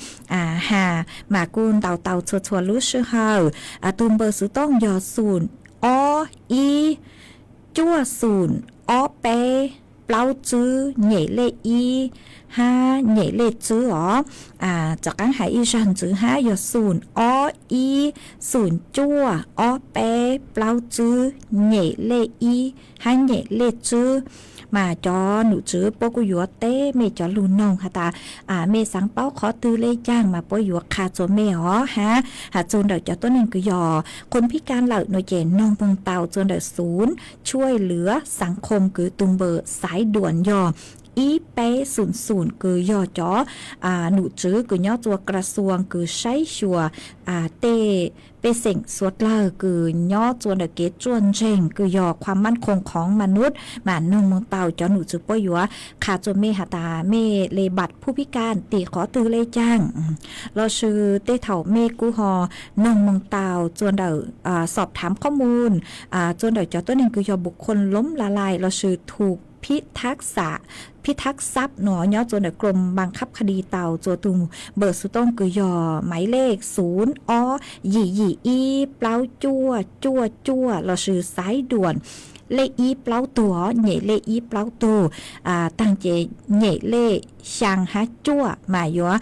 has mas kuj ntaus tau txhua txhua lub sij hawm. Tug npawb xuv tooj yog ศูนย์ ib จุด ศูนย์ ob peb เก้า tswb เก้า เลข ib ห้า เก้า เลข tswb os. Rov qaab has ib zaug ntxiv hab yog ศูนย์ ob เก้า ศูนย์ เก้า ob peb เก้า tswb เก้า เลข ib ห้า เก้า เลข tswb. Mas cov num tswv puab kuj yuav teb mej cov lug noog has tas mej xaav paub qhov twg le caag mas puab yuav qha txug mej os hab. Has txug ntawm cov tuab neeg kws yog คนพิการ lawm no ces noog moog tau txug ntawm ศูนย์ช่วยเหลือสังคม kws tug npawb สายด่วน yog เก้า ศูนย์ ศูนย์ kws yog cov num tswv kws nyob txug กระทรวง kws saib xyuas tej pej xeem suav dlawg kws nyob txug ntawm kev tsuaj ntseeg kws yog ความมั่นคงของมนุษย์ mas noog moog tau cov num tswv puab yuav qha txug mej has tas mej le บัตรผู้พิการ tim qhov twg le caag lossis tej thaum mej kuj ho noog moog tau txug ntawm สอบถามข้อมูล txug ntawm cov tuab neeg kws yog บุคคลล้มละลาย lossis ถูกพิทักษ์ทรัพย์ no nyob txug ntawm กรมบังคับคดี tau txug tug npawb xuv tooj kws yog หมายเลข ศูนย์ ob ยี่ ยี่ ib เก้า cuaj เก้า cuaj ลอ สายด่วน เลข ib เก้า tug os, nyem เลข ib เก้า tug, taag ces nyem เลข xyaa hab เก้า mas yuav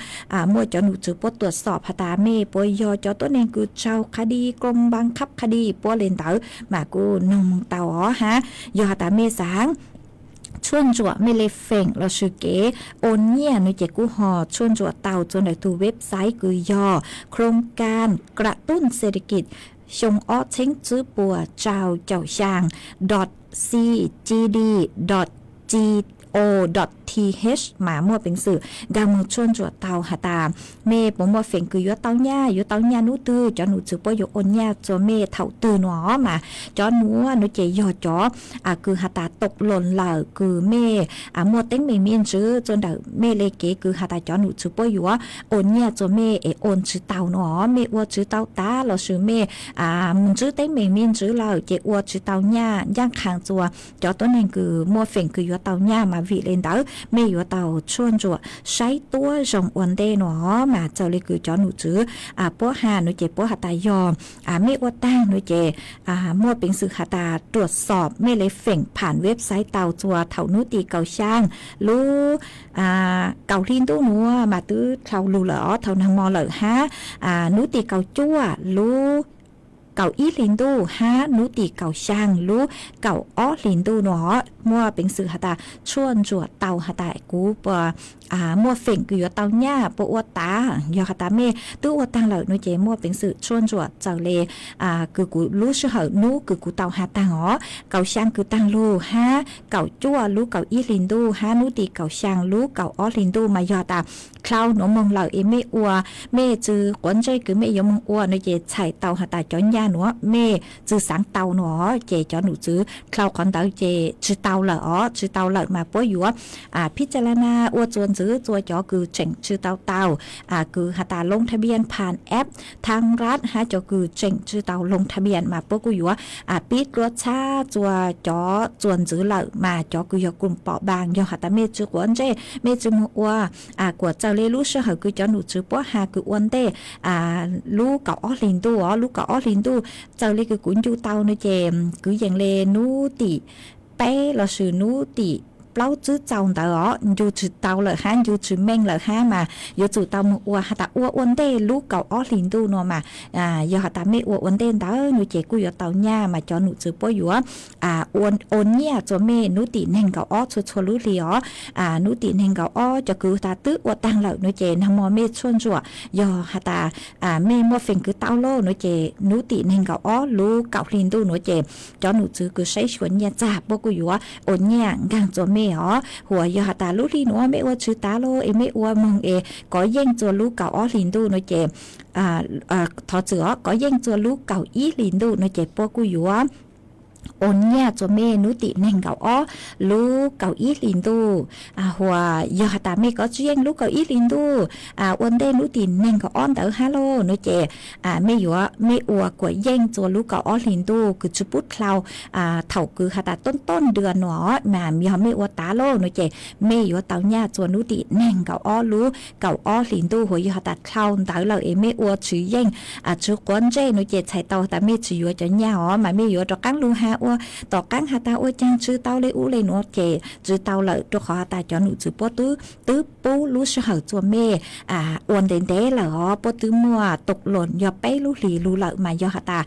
muaj cov num tswv puab ตรวจสอบ has tas mej puas yog cov tuab neeg kws raug คดี กรมบังคับคดี puab le ntawd mas kuj noog moog tau os hab. Yog has tas mej xaav tshuaj ntsuam mej le feem lossis kev โอน nyiaj no ces kuj ho tshuaj ntsuam tau txug ntawm tug website kws yog โครงการกระตุ้นเศรษฐกิจ xyoo ob txheeb tswb puas rau caum xyaa ดอท ซี จี ดี ดอท จี โอ ดอท ที เอช mas muaj peev xwm nkag moog tshuaj ntsuam tau has tas mej puas muaj feem kws yuav tau nyaj, yuav tau nyaj nub twg, cov num tswv puab yuav โอน nyiaj rua mej thaum twg no mas cov nuav no ces yog cov kws has tas ตกหล่น lawm kws mej muaj teeb meem me ntsis txug ntawm mej le kev kws has tas cov num tswv puab yuav โอน nyiaj rua mej es โอน tsis tau no, mej ua tsis tau tav lossis mej mus ntsib teeb meem me ntsis lawm ces ua tsis tau nyaj ncaaj qha rua cov tuab neeg kws muaj feem kws yuav tau nyaj mas vim le ntawd mej yuav tau tshuaj ntsuam saib tuab zoo ua ntej no mas txawm le kws cov num tswv puab has no ces puab has tas yog mej ua taag no ces muaj peev xwm has tas ตรวจสอบ mej le feem ผ่าน website tau txug thaum nub tim kaum xyaa lub kaum hli ntuj nuav mas twb dlhau lug lawm os, thaum naag mo lawm hab, nub tim kaum cuaj lub kaum ib hli ntuj hab nub tim kaum xyaa lub kaum ob hli ntuj no muaj peev xwm has tas tshuaj ntsuam tau has tas kuv puas muaj feem kws yuav tau nyaj, puas ua tav. Yog has tas mej twb ua taag lawm no ces muaj peev xwm tshuaj ntsuam txawm le kws kuv lub sij hawm nub kws kuv tau has taag os, kaum xyaa kws taag lug hab kaum cuaj lub kaum ib hli ntuj hab nub tim kaum xyaa lub kaum ob hli ntuj mas yog tas dlhau nuav moog lawm es mej ua, mej tsi quav ntsej kws mej yuav moog ua no ces txhais tau has tas cov nyaj nuav mej tsi xaav tau no, ces cov num tswv dlhau qhov ntawd ces tsi tau lawm os, tsi tau lawm mas puab yuav phib ca la na ua txuas ntxiv rua cov kws tseem tsi tau tau kws has tas loo tha npias phan app thab nrad hab cov kws tseem tsi tau loo tha npias mas puab kuj yuav pib dluab txhab rua cov txuas ntxiv lawm mas cov kws yog kws pom npaas yog has tas mej tsi quav ntsej mej tsi moog ua kuas txawm le lub sij hawm kws cov num tswv puab has kws ua ntej lub kaum ob hlis ntuj os, lub kaum ob hlis ntuj txawm le kws kuv ncu tau no ces kwv yees le nub tim peb lossis nub tim plaub tswb txaus ntawd os ncu tsi tau lawm hab ncu tsi meej lawm hab mas yuav tsum tau moog ua has tas ua ua ntej lub kaum ob hlis ntuj no mas yog has tas mej ua ua ntej ntawd no ces kuj yuav tau nyaj mas cov num tswv puab yuav ua nyiaj rua mej nub tim neeg nkaum ob txhua txhua lub hli os. Nub tim neeg nkaum ob cov kws has tas twb ua taag lawm no ces nag mo mej tshuaj ntsuam yog has tas mej muaj feem kwv tau lawm no ces nub tim neeg nkaum ob lub kaum hli ntuj no ces cov num tswv kws saib xyuas nyiaj txag puab kuj yuav ua nyiaj nkaag rua mej os. Huas yog has tas lub hli nuav mej ua tsi tav lawm es mej ua moog es kov yeej rua lub kaum ob hlis ntuj no ces thov txim os, kov yeej rua lub kaum ib hlis ntuj no ces puab kuj yuav ua nyiaj rua mej nub tim neeg nkaum ob lub kaum ib hlis ntuj. Huas yog has tas mej kov tsi yeej lub kaum ib hlis ntuj ua ntej nub tim neeg nkaum ob ntawd hab lawm no ces mej yuav, mej ua kuas yeej rua lub kaum ob hlis ntuj kws tsi pub dlhau thaum kws has tas toj toj dua no mas yog mej ua tav lawm no ces mej yuav tau nyaj rua nub tim neeg nkaum ob lub kaum ob hlis ntuj. Huas yog has tas dlhau ntawd lawm es mej ua tsi yeej tsi quav ntsej no ces txhais tau has tas mej tsi yuav cov nyaj os mas mej yuav rov qaab lug has ua tom qaab has tas ua caag tsi tau le ub le nuav ces tsi tau lawm rua qhov has tas cov num tswv puab twb pub lub sij hawm rua mej ua ntev ntev lawm os, puab twb muaj tau lawm yog peb lub hlis lug lawm mas yog has tas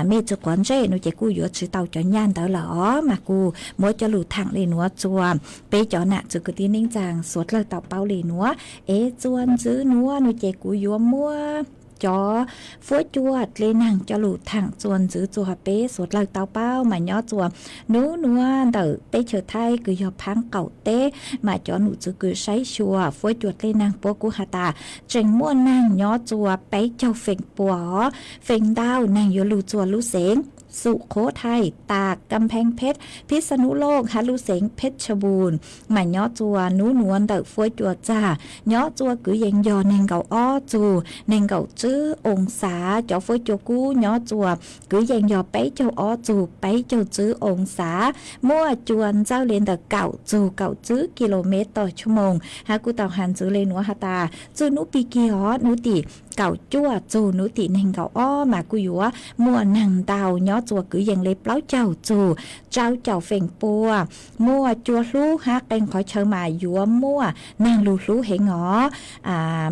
mej tsi quav ntsej no ces kuj yuav tsi tau cov nyaj ntawd lawm os mas kuj muab cov lus thaam le nuav rua peb cov nam txiv kwv tij neej tsaa suav dlawg tau paub le nuav. Es txuas ntxiv nuav no ces kuv yuav muab cov fuab cua dlej naag cov lus thaam txuas ntxiv rua peb suav dlawg tau paub mas nyob rua nub nuav ntawm teb chaws Thaib kws yog Phaab qaum teb mas cov num tswv kws saib xyuas fuab cua dlej naag puab kuj has tas tseem muaj naag nyob rua peb caug feem pua os. Feem ntau naag yuav lug rua lub xeev Xukhothai, Taag, Kampheebpheb, Phibsanublooj hab lub xeev Phebchajum mas nyob rua nub nuav ntawm fuab cua txag nyob rua kwv yees yog neeg nkaum ob txug neeg nkaum tswb oo xav. Cov fuab cua kub nyob rua kwv yees yog peb caug ob txug peb caug tswb oo xav, muaj cua ntxawj le ntawm kaum txug kaum tswb kis lus mev toj tshua moos hab kuj tau has ntxiv le nuav has tas txwj nub pig kig os nub tim kaum cuaj txug nub tim neeg nkaum ob mas kuj yuav muaj naag ntau nyob rua kwv yees le plaub caug txug rau caum feem pua. Muaj cua hlub hab qee qhov chaw mas yuav muaj naag lug hlub heev os.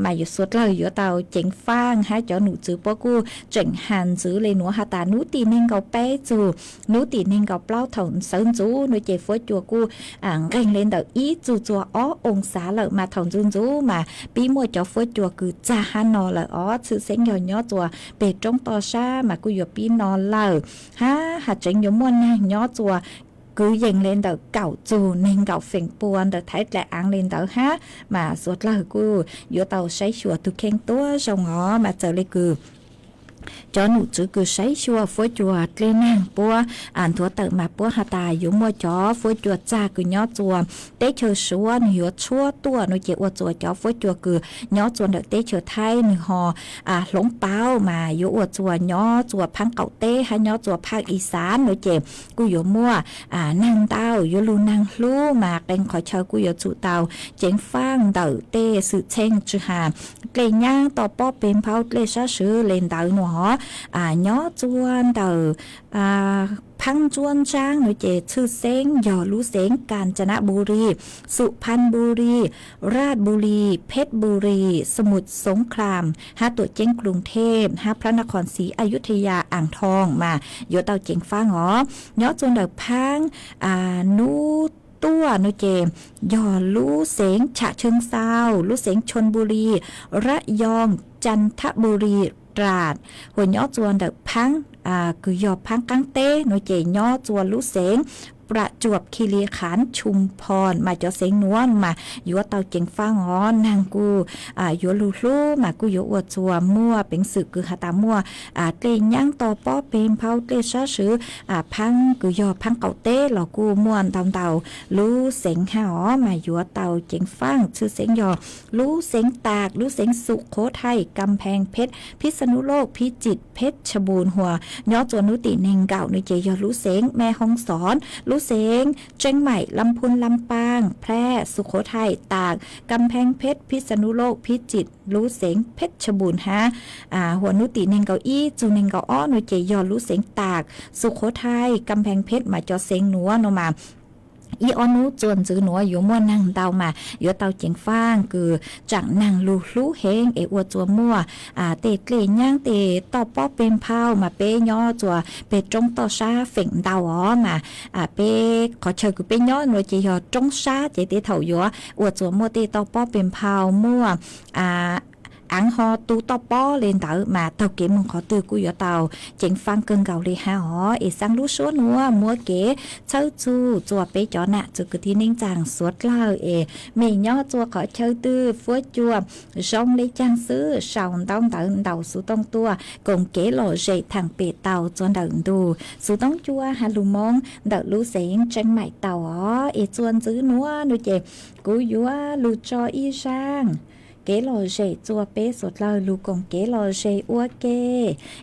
Mas yuav suav dlawg yuav tau ceev faaj hab cov num tswv puab kuj tseem has ntxiv le nuav has tas nub tim neeg nkaum peb txug nub tim neeg nkaum plaub thaum sawv ntxuv no ces fuab cua kuj nqeeg le ntawm ib txug txug ob oo xav lawm mas thaum ntxuv ntxuv mas pib muaj cov fuab cua kws txag hab no lawm os. Tshwj xeeb yog nyob rua peg roob toj sab mas kuj yuav pib no lawm hab has tseev yuav muaj naag nyob rua kwv yees le ntawm kaum txug neeg nkaum feem pua ntawm Thaib dlaim aav le ntawd hab mas suav dlawg kuj yuav tau saib xyuas tug kheej tuab zoo os. Mas txawm le kws cov num tswv kws saib xyuas fuab cua dlej naag puab nthuav tawm mas puab has tas yuav muaj cov fuab cua txag kws nyob rua teb chaws Suav nwg yuav tshuab tuaj no ces ua rua cov fuab cua kws nyob rua ntawm teb chaws Thaib nwg ho hloov pauv mas yuav ua rua nyob rua Phaab qaum teb hab nyob rua Phaab Ixaav no ces kuj yuav muaj naag ntau yuav lug naag hlub mas qee qhov chaw kuj yuav tsum tau ceev faaj ntawm tej xwm txheej tsw has dlej nyaab toj pob peg nphaub dlej sab swv le ntawd no os. Nyob rua ntawm Phaab Ntsuab Ntsaab no ces tshwj xeeb yog lub xeev Kanchanaburi, Suphanburi, Rajburi, Phechburi, Samut Songkhram hab tuam ceeb Kruthep hab Phra Nakhon Siv Ayutthaya, Aang Thoo mas yuav tau ceev faaj os. Nyob rua ntawm Phaab Nub Tuaj no ces yog lub xeev Chhachhengsau, lub xeev Chonburi, Rayong, Chantaburi, Ras. Huas nyob rua ntawm Phaab kws yog Phaab qaab teb no ces nyob rua lub xeev Pram Cuam, Khi Li Kham, Chum Phom mas cov xeev nuav mas yuav tau ceev faaj os. Neeg kuj yuav lug hlub mas kuj yuav ua txuas muaj peev xwm kws has tas muaj dlej nyaab toj pob peg nphau dlej sab swv, phaab kws yog phaab qaum teb los kuj muaj ntau ntau lub xeev hab os mas yuav tau ceev faaj. Txhwj xeev yog lub xeev Tam, lub xeev Xukhothai, Kampheeb Pheb, Phib Xa Nub Loj, Phib Cim, Pheb Tsha Npum, hos nyob txuas nub tim neeg nkaum nua ces yog lub xeev Me Hoo Xon, lub xeev Tseeb Maim, Lam Phun, Lam Paaj, Phraj, Xukhothai, Tam, Kampheeb Pheb, Phib Xa Nub Loj, Phib Cim, lub xeev Pheb Tsha Npum hab. Hos nub tim neeg nkaum ib txug neeg nkaum ob nua ces yog lub xeev Tam, Xukhothai, Kampheeb Pheb mas cov xeev nuav nua mas ib ob nub txuas ntxiv nuav yuav muaj neeg ntau mas yuav tau ceev faaj kws tsaam neeg lug hlub heev es ua txuas muaj tej dlej nyaab tej toj pob peg nphau mas peb nyob txuas peg roob toj sab feem ntau os mas peb qhov chaw kws peb nyob nua ces yog roob sab ces tej thaum yuav ua txuas muaj tej toj pob peg nphau muaj aav ho tu toj pob le ntawd mas taug kev moog qhov twg kuj yuav tau ceev faaj kawg nkaus le hab os. Es xaab lub suab nuav muab kev txhawb txug txuas peb cov nam txwv kwv tij neej tsaa suav dlawg es mej nyob txuas qhov chaw twg fuab cua zoo le caag xwb sau ntaub ntawv ntaus xuv tooj tuaj koom kev lom zem thaam pem tau txuas ntawm ntug xuv tooj cua has lug Moob ntawm lub xeev Tseeb Maim tau os. Es txuas ntxiv nuav nua ces kuv yuav lug tso ib zaaj kev lom zem txuas peb suav dlawg lug koom kev lom zem ua ke.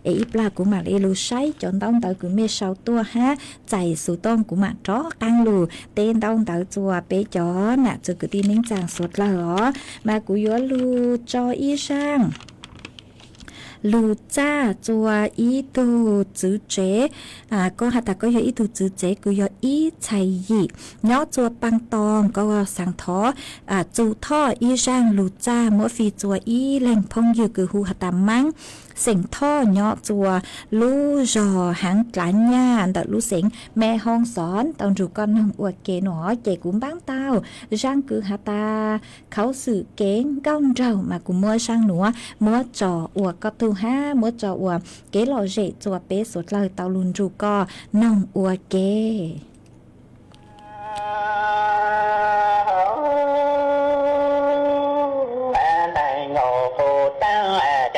Es ib plag kuv maam le lug saib cov ntaub ntawv kws mej sau tuaj hab txais xuv tooj kuv maam rov qaab lug teb ntaub ntawv txuas peb cov nam txwv kwv tij neej tsaa suav dlawg os. Mas kuv yuav lug tso ib zaaj lug txaj txuas ib tug txwv tsev. Koj has tas koj yog ib tug txwv tsev kws yog ib txhais yim nyob txuas Paaj Toog, koj xaav thov txug Thoj ib zaaj lug txaj muab fij txuas ib leeg phooj ywg kws hu has tas Maab, xeem Thoj nyob txuas lub zog Haav Dlaav Nyaj ntawm lub xeev Me Hoo Xon tau nrug koj noog ua ke nua. Ces kuv npaab tau zaaj kws has tas khaus xwm kev nkauj nraug mas kuv muab zaaj nuav muab tso ua koj tug hab muab tso ua kev lom zem txuas peb suav dlawg tau lug nrug koj noog ua ke. Ntxhais nkaus qus taab,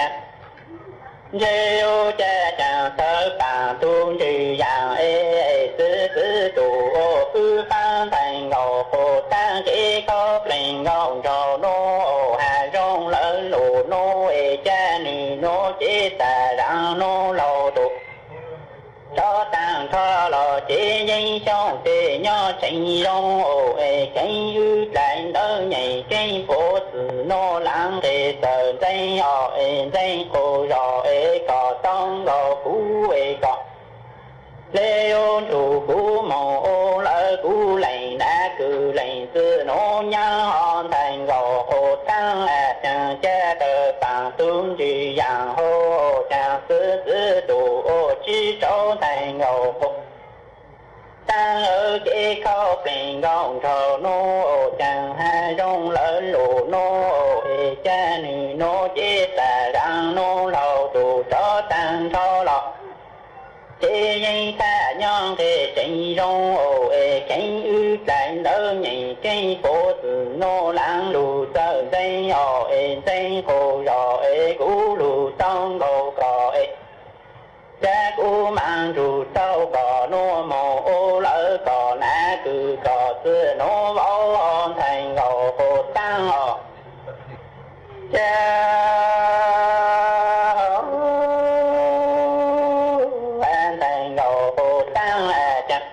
ntsej ub ca caag tawv paam tug ntswg yaam es xwb xwb tus ua kwv faab. Ntxhais nkaus qus taab, kev khaub plees nkaus nraug nub, has zoo lawv lug nub es ca nwg nub ces tag zag nub laug tus rov taag nrho los ces yeej xyooj tes nyob tseem zoo es kheev wb dlais ntawv nyeem keeb puv xwm nub laav nqes txawm ntxeeg os es ntxeeg qus zos es kom tau nkaus kuv es kom le ub nrug kuv moog ua lawv kuv lees nav kws lees txwv nub nyaab os. Ntxhais nkaus qus taab, caag ca tawv paam tug ntswg yaam hau caag xwb xwb tus ua tsib rau. Ntxhais nkaus qus taab, kev khaub plees nkaus nraug nub, caag has zoo lawv lug nub es ca nwg nub ces tag zag nub laug tus rov taag nrho los ces yeej tag nyob nqes tseem zoo es kheev wb dlais ntawv nyeem keeb puv xwm nub laav lug txawm ntxeeg os es ntxeeg qus zos es kuv lug tau nkaus kom es ca kuv maam nrug tau kom nub moog ua lawv kom nav kws kom txwv nub vauv os. Ntxhais nkaus qus taab os, ca ntxhais nkaus qus taab, caag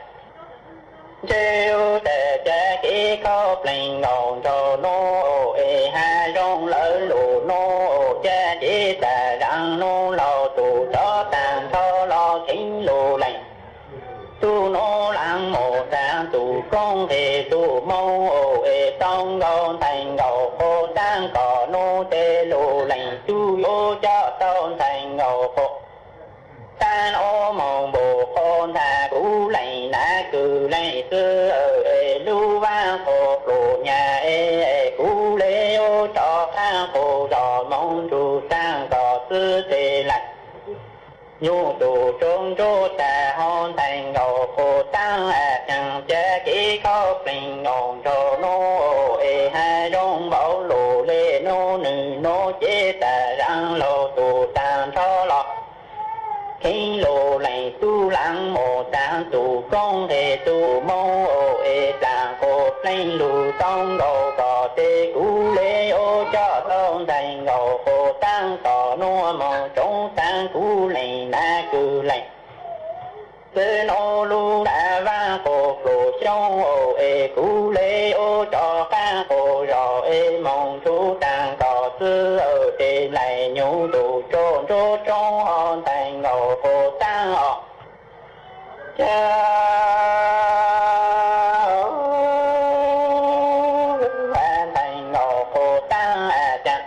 ntsej ub ca ca kev khaub plees nkaus nraug nub es has zoo lawv lug nub, ca ces tag zag nub laug tus rov taag nrho los kheev lug lees tug nub laav mus taag tug koob nqes tug moog es tau nkaus. Ntxhais nkaus qus taab, kom nub tes lug lees tug yuav coj tau. Ntxhais nkaus qus taab, nub moog npum qhov ntag kuv lees nav kws lees xwb es lub vaaj qhov pluj nyag es kuv le ub rov qaab qus zos moog nrug taag kom xwb tes lees nyug tus tsob ntsuab tag ho. Ntxhais nkaus qus taab, caag Tus koob nqe tus Hmoob es plam qus pleej lug tau nkaus kom tej kuv le ua coj tau ntxhais nkaus qus taab tom nuav moog tsoov taag kuv leej nav kws leej. Txwb nuav lub ntav vaaj qus pluj xyoob es kuv le ua cov qaab qus zog es moog tsuj taag tom txwb es tes laim nyuv ntuj tsuj ntsuab tsoob ho ntxhais nkaus qus taab os. Ntxhais nkaus qus taab a caag,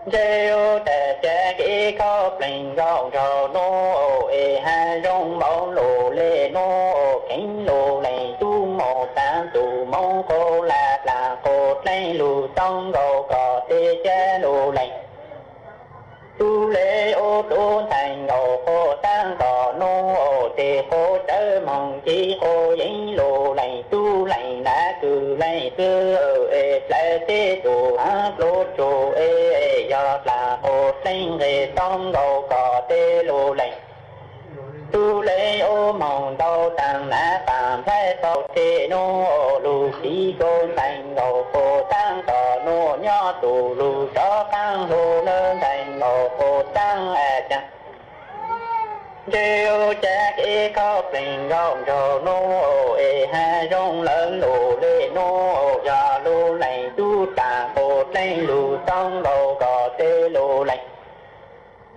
ntshe ua tas cav kev khaub pleeg nkaus nraug nuav es hab zoo npaum lug le nuav, kheev lug leej tub moog taag tus Hmoob qub lag plam qus pleej lug tau nkaus kom tej cav lug leej. Tub le ua tub ntxhais nkaus qus taab tom nuav tes qus tsawv moog ci qus yeev lug leej tub leej nav kws leej txwv es dlawv tej tus haav pluj tsug es yog plam qus pleej nqe tau nkaus kom tej lug leej. Tub le ua moog ntau taag nav paam nplhaib tau tej nuav lug piv kua ntxhais nkaus qus taab tom nuav nyob tus lug rov qaab lug le ntxhais nkaus qus taab a caag. Ntshe ua cas kev khaub pleeg nkaus nraug nuav es hab zoo lawv lug le nuav, yog lug leej tub plam qus pleej lug tau nkaus kom tej lug leej.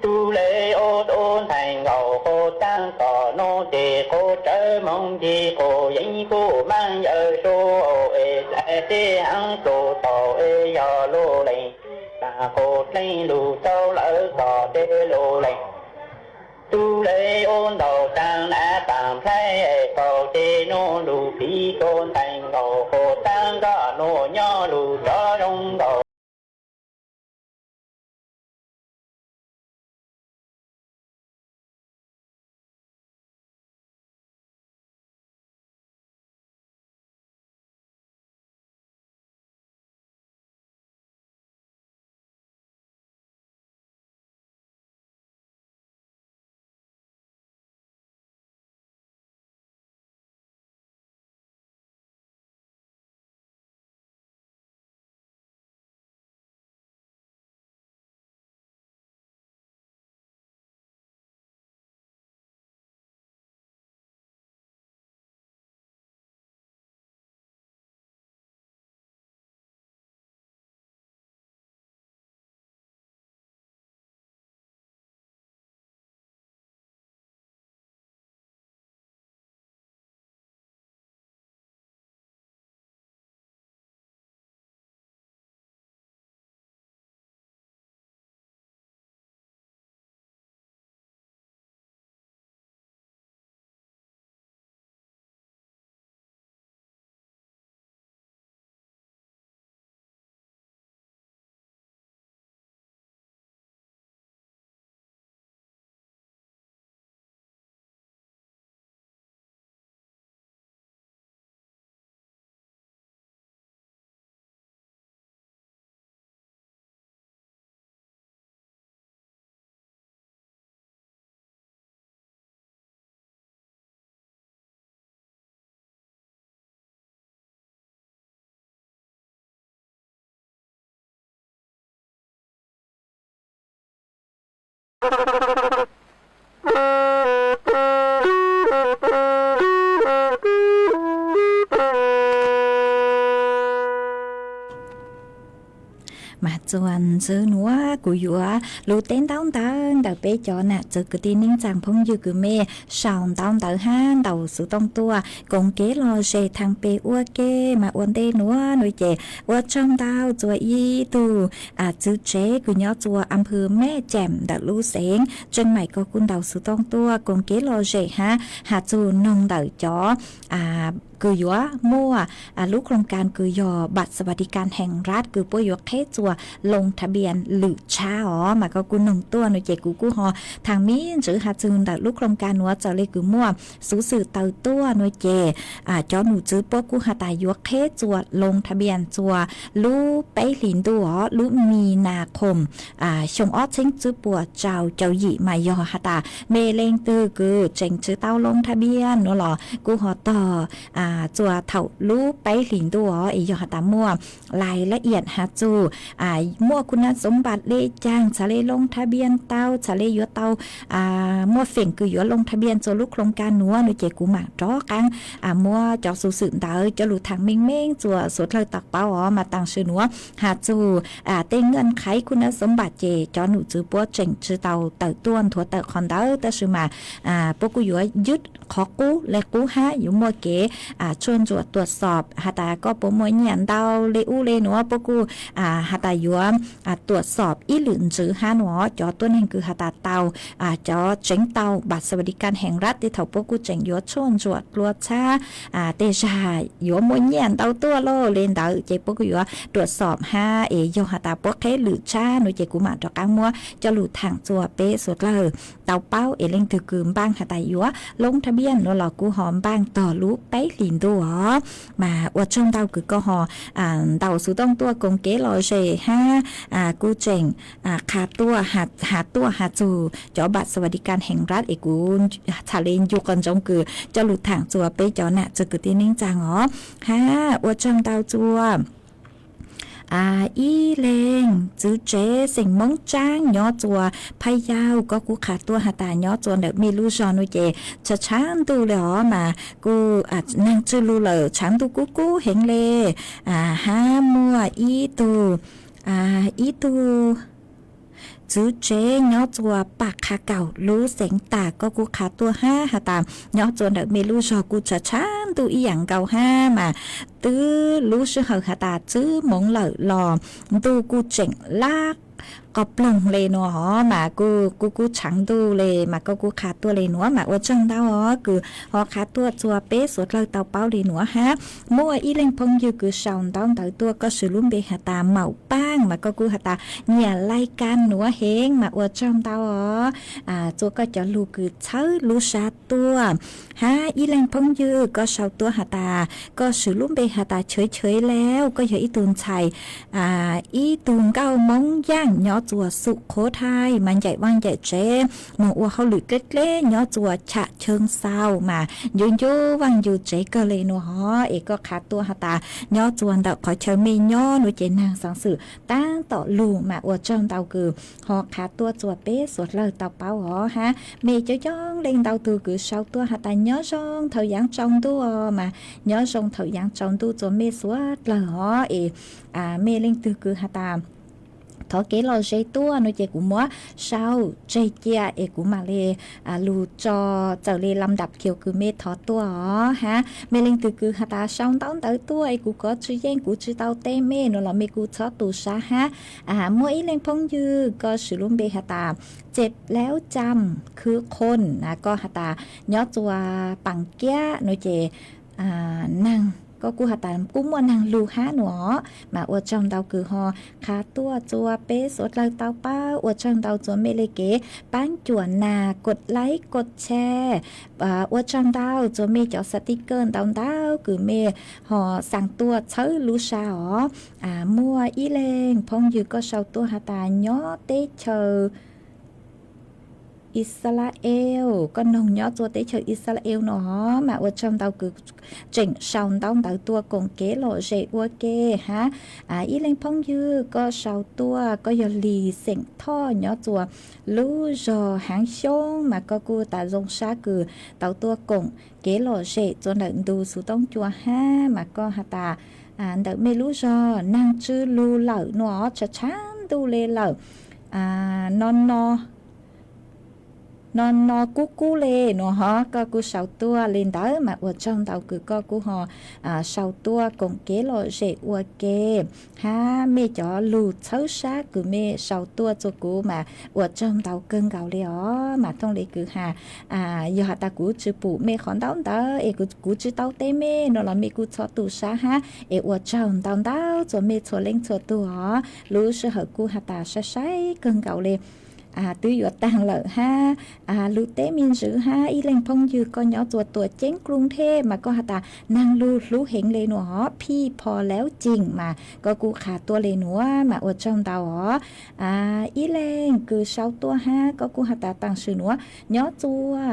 Tub le ua tub ntxhais nkaus qus taab tom nuav tes qus tsawv moog ci qus yeev kuj maab yawm su es dlawv tej haav pluj tau es yog lug leej tub plam qus pleej lug tau lawv kom tej lug leej. Tub le ua ntau taag nav paam nplhaib tau tej nuav lug piv kua ntxhais nkaus qus taab tom nuav nyob lug rov zoo nkaus. Mas txuas ntxiv nuav kuv yuav lug teb ntaub ntawv ntawm peb cov nam txiv kwv tij neej tsaa phooj ywg kws mej sau ntaub ntawv hab ntaus xuv tooj tuaj koom kev lom zem thaam peb ua ke. Mas ua ntej nuav nuav ces ua tsaug ntau txug ib tug txiv tsev kws nyob txug a phwv Mej Cam ntawm lub xeev Tseem Maim koj kuj ntaus xuv tooj tuaj koom kev lom zem hab has txug noog ntawm cov kws yuav muaj lub khoo kas kws yog npam xas vas di kas heem nrad kws puab yuav qheb txua loo tha npias lwm tshab os, mas koj kuj noog tuaj no ces kuv kuj ho thaam me ntsis has txug ntawm lub khoo kas nuav. Txawm le kws muaj xuv xwm tawm tuaj no ces cov num tswv puab kuj has tas yuav qheb txuas loo tha npias txuas lub peb hlis ntuj os, lub mi nas khoom xyoo ob txheeb tswb puas rau caum yim mas yog has tas mej leej twg kws tseem tsi tau loo tha npias nuav los kuj ho tog txuas thaum lub peb hlis ntuj os. Es yog has tas muaj lais lab iam has txug muaj kuj nab xoov npas le caag txhad le loo tha npias tau, txhad le yuav tau muaj feem kws yuav loo tha npias txuas lub khoo kas nuav no ces kuv maam rov qaab muab cov xuv xwm ntawd coj lug thaam meej meej txuas suav dlawg tau paub os. Mas taam sim nuav has txug tej nkees qhaiv kuj nab xoov npas ces cov num tswv puab tseem tsi tau tawm tuaj nthuav tawm qhov ntawd, tab sis mas puab kuj yuav ywj qhov qub le qub hab yuav muaj kev tshuaj ntsuam tuam xob has tas koj puas muaj nyiaj ntau le ub le nuav, puab kuj has tas yuav tuam xob ib lwm ntsws hab nuav. Cov tuab neeg kws has tas tau cov tseev tau npam xas vas di kas heev rab tej thaum puab kuj tseem yuav tshuaj ntsuam dlua txhab tej zag yuav muaj nyiaj ntau tuaj lauj le ntawd ces puab kuj yuav tuam xob hab es yog has tas puab qheb lwm tshab no ces kuv maam rov qaab muab coj lug thaam txuas peb suav dlawg tau paub. Es leej twg kws npaaj has tas yuav loo tha npias nuav los kuj ho npaaj tog lub peb hlis ntuj os. Mas ua tsaug ntau kws koj ho ntaus xuv tooj tuaj koom kev lom zem hab kuj tseem qha tuaj has tuaj has txug cov npam xas vas di kas heev rab es kuv txhad le ncu qhov ntsoov kws coj lug thaam txuas peb cov nam txiv kwv tij neej tsaa os. Hab ua tsaug ntau txuas ib leeg txwv tsev xeem Moob Tsaab nyob txuas Phaj Yaug, koj kuj qha tuaj has tas nyob txuas ntawm mej lub zog no ces tshav tshav ntuj le os, mas kuj nag tsw lug lawm tshav ntuj kub kub heev le. Hab muaj ib tug ib tug txwv tsev nyob txuas Paj Qha Kaum lub xeev Tas, koj kuj qha tuaj hab has tas nyob txuas ntawm mej lub zog kuj tshav tshav ntuj ib yaam nkaus hab mas twb lub sij hawm has tas tswb moov lawm los ntuj kuj tseem lab qos ploog le nuav hov mas kuj kub tshav ntuj le mas koj kuj qha tuaj le nuav mas ua tsaug ntau os kws ho qha tuaj txuas peb suav dlawg tau paub le nuav hab. Muaj ib leeg phooj ywg kws sau ntaub ntawv tuaj koj swv lub npe has tas Maum Paaj mas koj kuj has tas nyiam lais kas nuav heev mas ua tsaug ntau os txuas koj cov lug kws txhawb lub sab tuaj. Hab ib leeg phooj ywg koj sau tuaj has tas koj swv lub npe has tas Chawv Chawv Lauj, koj yog ib tug ntxhais ib tug nkauj Moob Yaaj nyob txuas Xum Qhuv Thaij mas ncaim vaaj ncaim tsev moog ua hauj lwm dleb dleb nyob txuas Cham Cheeb Xauj mas ncu ncu vaaj ncu tsev kawg le nuav hov. Es koj qha tuaj has tas nyob txuas ntawm qhov chaw mej nyob nuav ces naag xaav xwm taab tom lug mas ua tsaug ntau kws ho qha tuaj txuas peb suav dlawg tau paub hov hab. Mej coob coob leej ntau tug kws sau tuaj has tas nyob zoo thaum yaav tsaus ntuj os mas nyob zoo thaum yaav tsaus ntuj txuas mej suav dlawg hov. Es mej leej twg kws has tas thov kev lom zem tuaj no ces kuv muab sau tseg cia es kuv maam le lug tso txawm le lam dam kiaus kws mej thov tuaj os hab. Mej leej twg kws has tas sau ntaub ntawv tuaj es kuv kov tsi yeej kuv tsi tau teb mej nuav los mej kuj txhob tu sab hab. Muaj ib leeg phooj ywg koj swv lub npe has tas Txej Laub Cam Khwv Qhoos, koj has tas nyob txuas Paas Kiab no ces naag koj kuj has tas kuj muaj naag lug hab nuav mas ua tsaug ntau kws ho qha tuaj txuas peb suav dlawg tau paub. Ua tsaug ntau txuas mej le kev paab cuam nas kod laib kod tshare. Ua tsaug ntau txuas mej cov xav tij kawj ntau ntau kws mej ho xaa tuaj txhawb lub sab os. Muaj ib leeg phooj ywg koj sau tuaj has tas nyob teb chaws Yixalayees, koj noog nyob txuas teb chaws Yixalayees no mas ua tsaug ntau kws tseem sau ntaub ntawv tuaj koom kev lom zem ua ke hab. Ib leeg phooj ywg koj sau tuaj koj yog Lis xeem Thoj nyob txuas lub zog Haav Xyoob mas koj kuj tas zoo sab kws tau tuaj koom kev lom zem txuas ntawm ntu xuv tooj cua hab mas koj has tas ntawm mej lub zog naag tsw lug lawm nuav tshav tshav ntuj le lawm no no No no kub kub le nuav hov, koj kuj sau tuaj le ntawd mas ua tsaug ntau kws koj kuj ho sau tuaj koom kev lom zem ua ke hab mej cov lug txhawb sab kws mej sau tuaj rua kuv mas ua tsaug ntau kawg nkaus le os. Mas thooj le kws has, yog has tas kuv tsi pum mej qhov ntaub ntawv es kuv tsi tau teb mej no los mej kuj txhob tu sab hab es ua tsaug ntau ntau rua mej txhua leej txhua tug os. Lub sij hawm kuj has tas sai sai kawg nkaus le, twb yuav taag lawm hab, lug teb me ntsis hab ib leeg phooj ywg koj nyob rua tuam ceeb Kruv Ntheb mas koj has tas naag lug hlub heev le nuav hov, phij pho laub ceem mas koj kuj qha tuaj le nuav mas ua tsaug ntau os. Ib leeg kws sau tuaj hab koj kuj has tas taam sim nuav nyob rua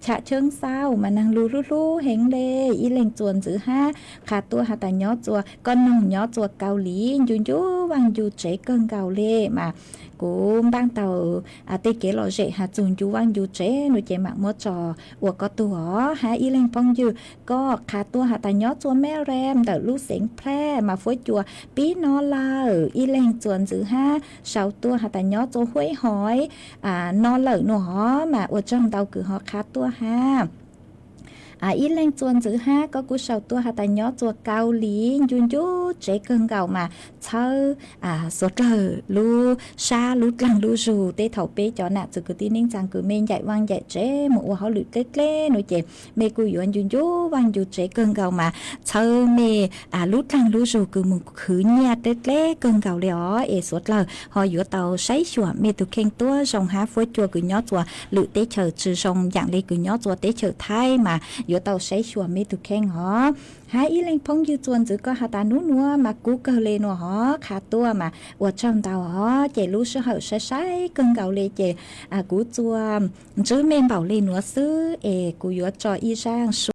Cham Cheeb Xauj mas naag lug hlub hlub heev le, ib leeg txuas ntxiv hab qha tuaj has tas nyob rua, koj noog nyob rua Kaus Lim ncu ncu vaaj ncu tsev kawg nkaus le mas kuv npaaj tau tej kev lom zem has txug ncu vaaj ncu tsev nuav ces mam muab tso ua koj tug os. Hab ib leeg phooj ywg koj qha tuaj has tas nyob rua Meb Rev ntawm lub xeev Phlaj mas fuab cua pib no lawm, ib leeg txuas ntxiv hab sau tuaj has tas nyob rua Huab Hoiv no lawm nuav hov mas ua tsaug ntau kws ho qha tuaj hab. Ib leeg txuas ntxiv hab koj kuj sau tuaj has tas nyob rua Kaus Lim ncu ncu tsev kawg nkaus mas txhawb suav dlawg lub sab lub dlaag lub zug. Tej thaum peb cov nam txiv kwv tij neej tsaa kws mej ncaim vaaj ncaim tsev moog ua hauj lwm dleb dleb nuav ces mej kuj yuav ncu ncu vaaj ncu tsev kawg nkaus mas txhawb mej lub dlaag lub zug kws moog khwv nyiaj dleb dleb kawg nkaus le os. Es suav dlawg ho yuav tau saib xyuas mej tug kheej tuab zoo hab fuab cua kws nyob rua lwm teb chaws tsi zoo yaam le kws nyob rua teb chaws Thaib mas yuav tau saib xyuas mej tug kheej os. Hab ib leeg phooj ywg txuas ntxiv koj has tas nub nuav mas kub kawg le nuav hov, qha tuaj mas ua tsaug ntau os. Ces lub sij hawm sai sai kawg nkaus le ces kuv txuas ntsib mej npaum le nuav xwb es kuv yuav tso ib zaaj su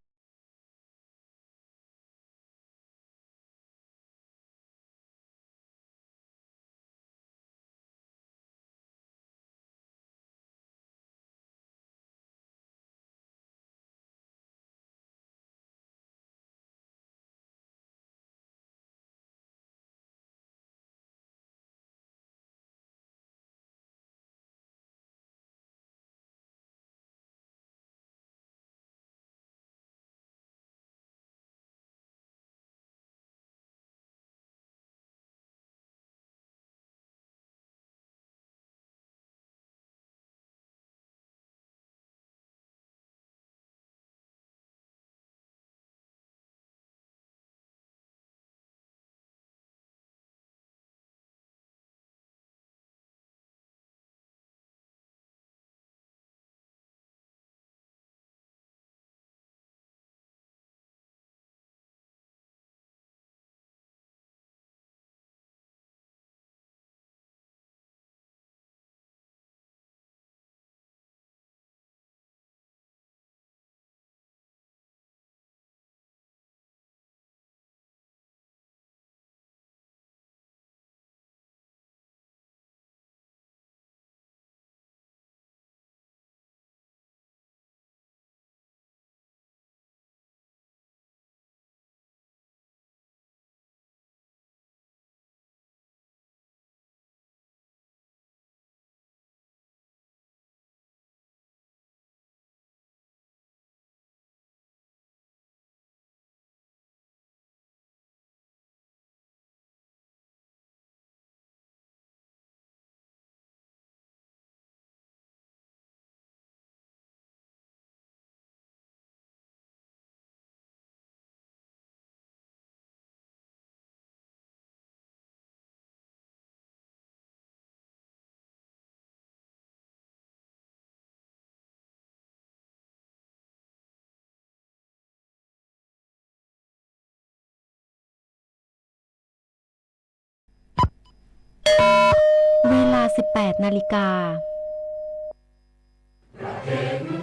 เวลา สิบแปด นาฬิกา Ua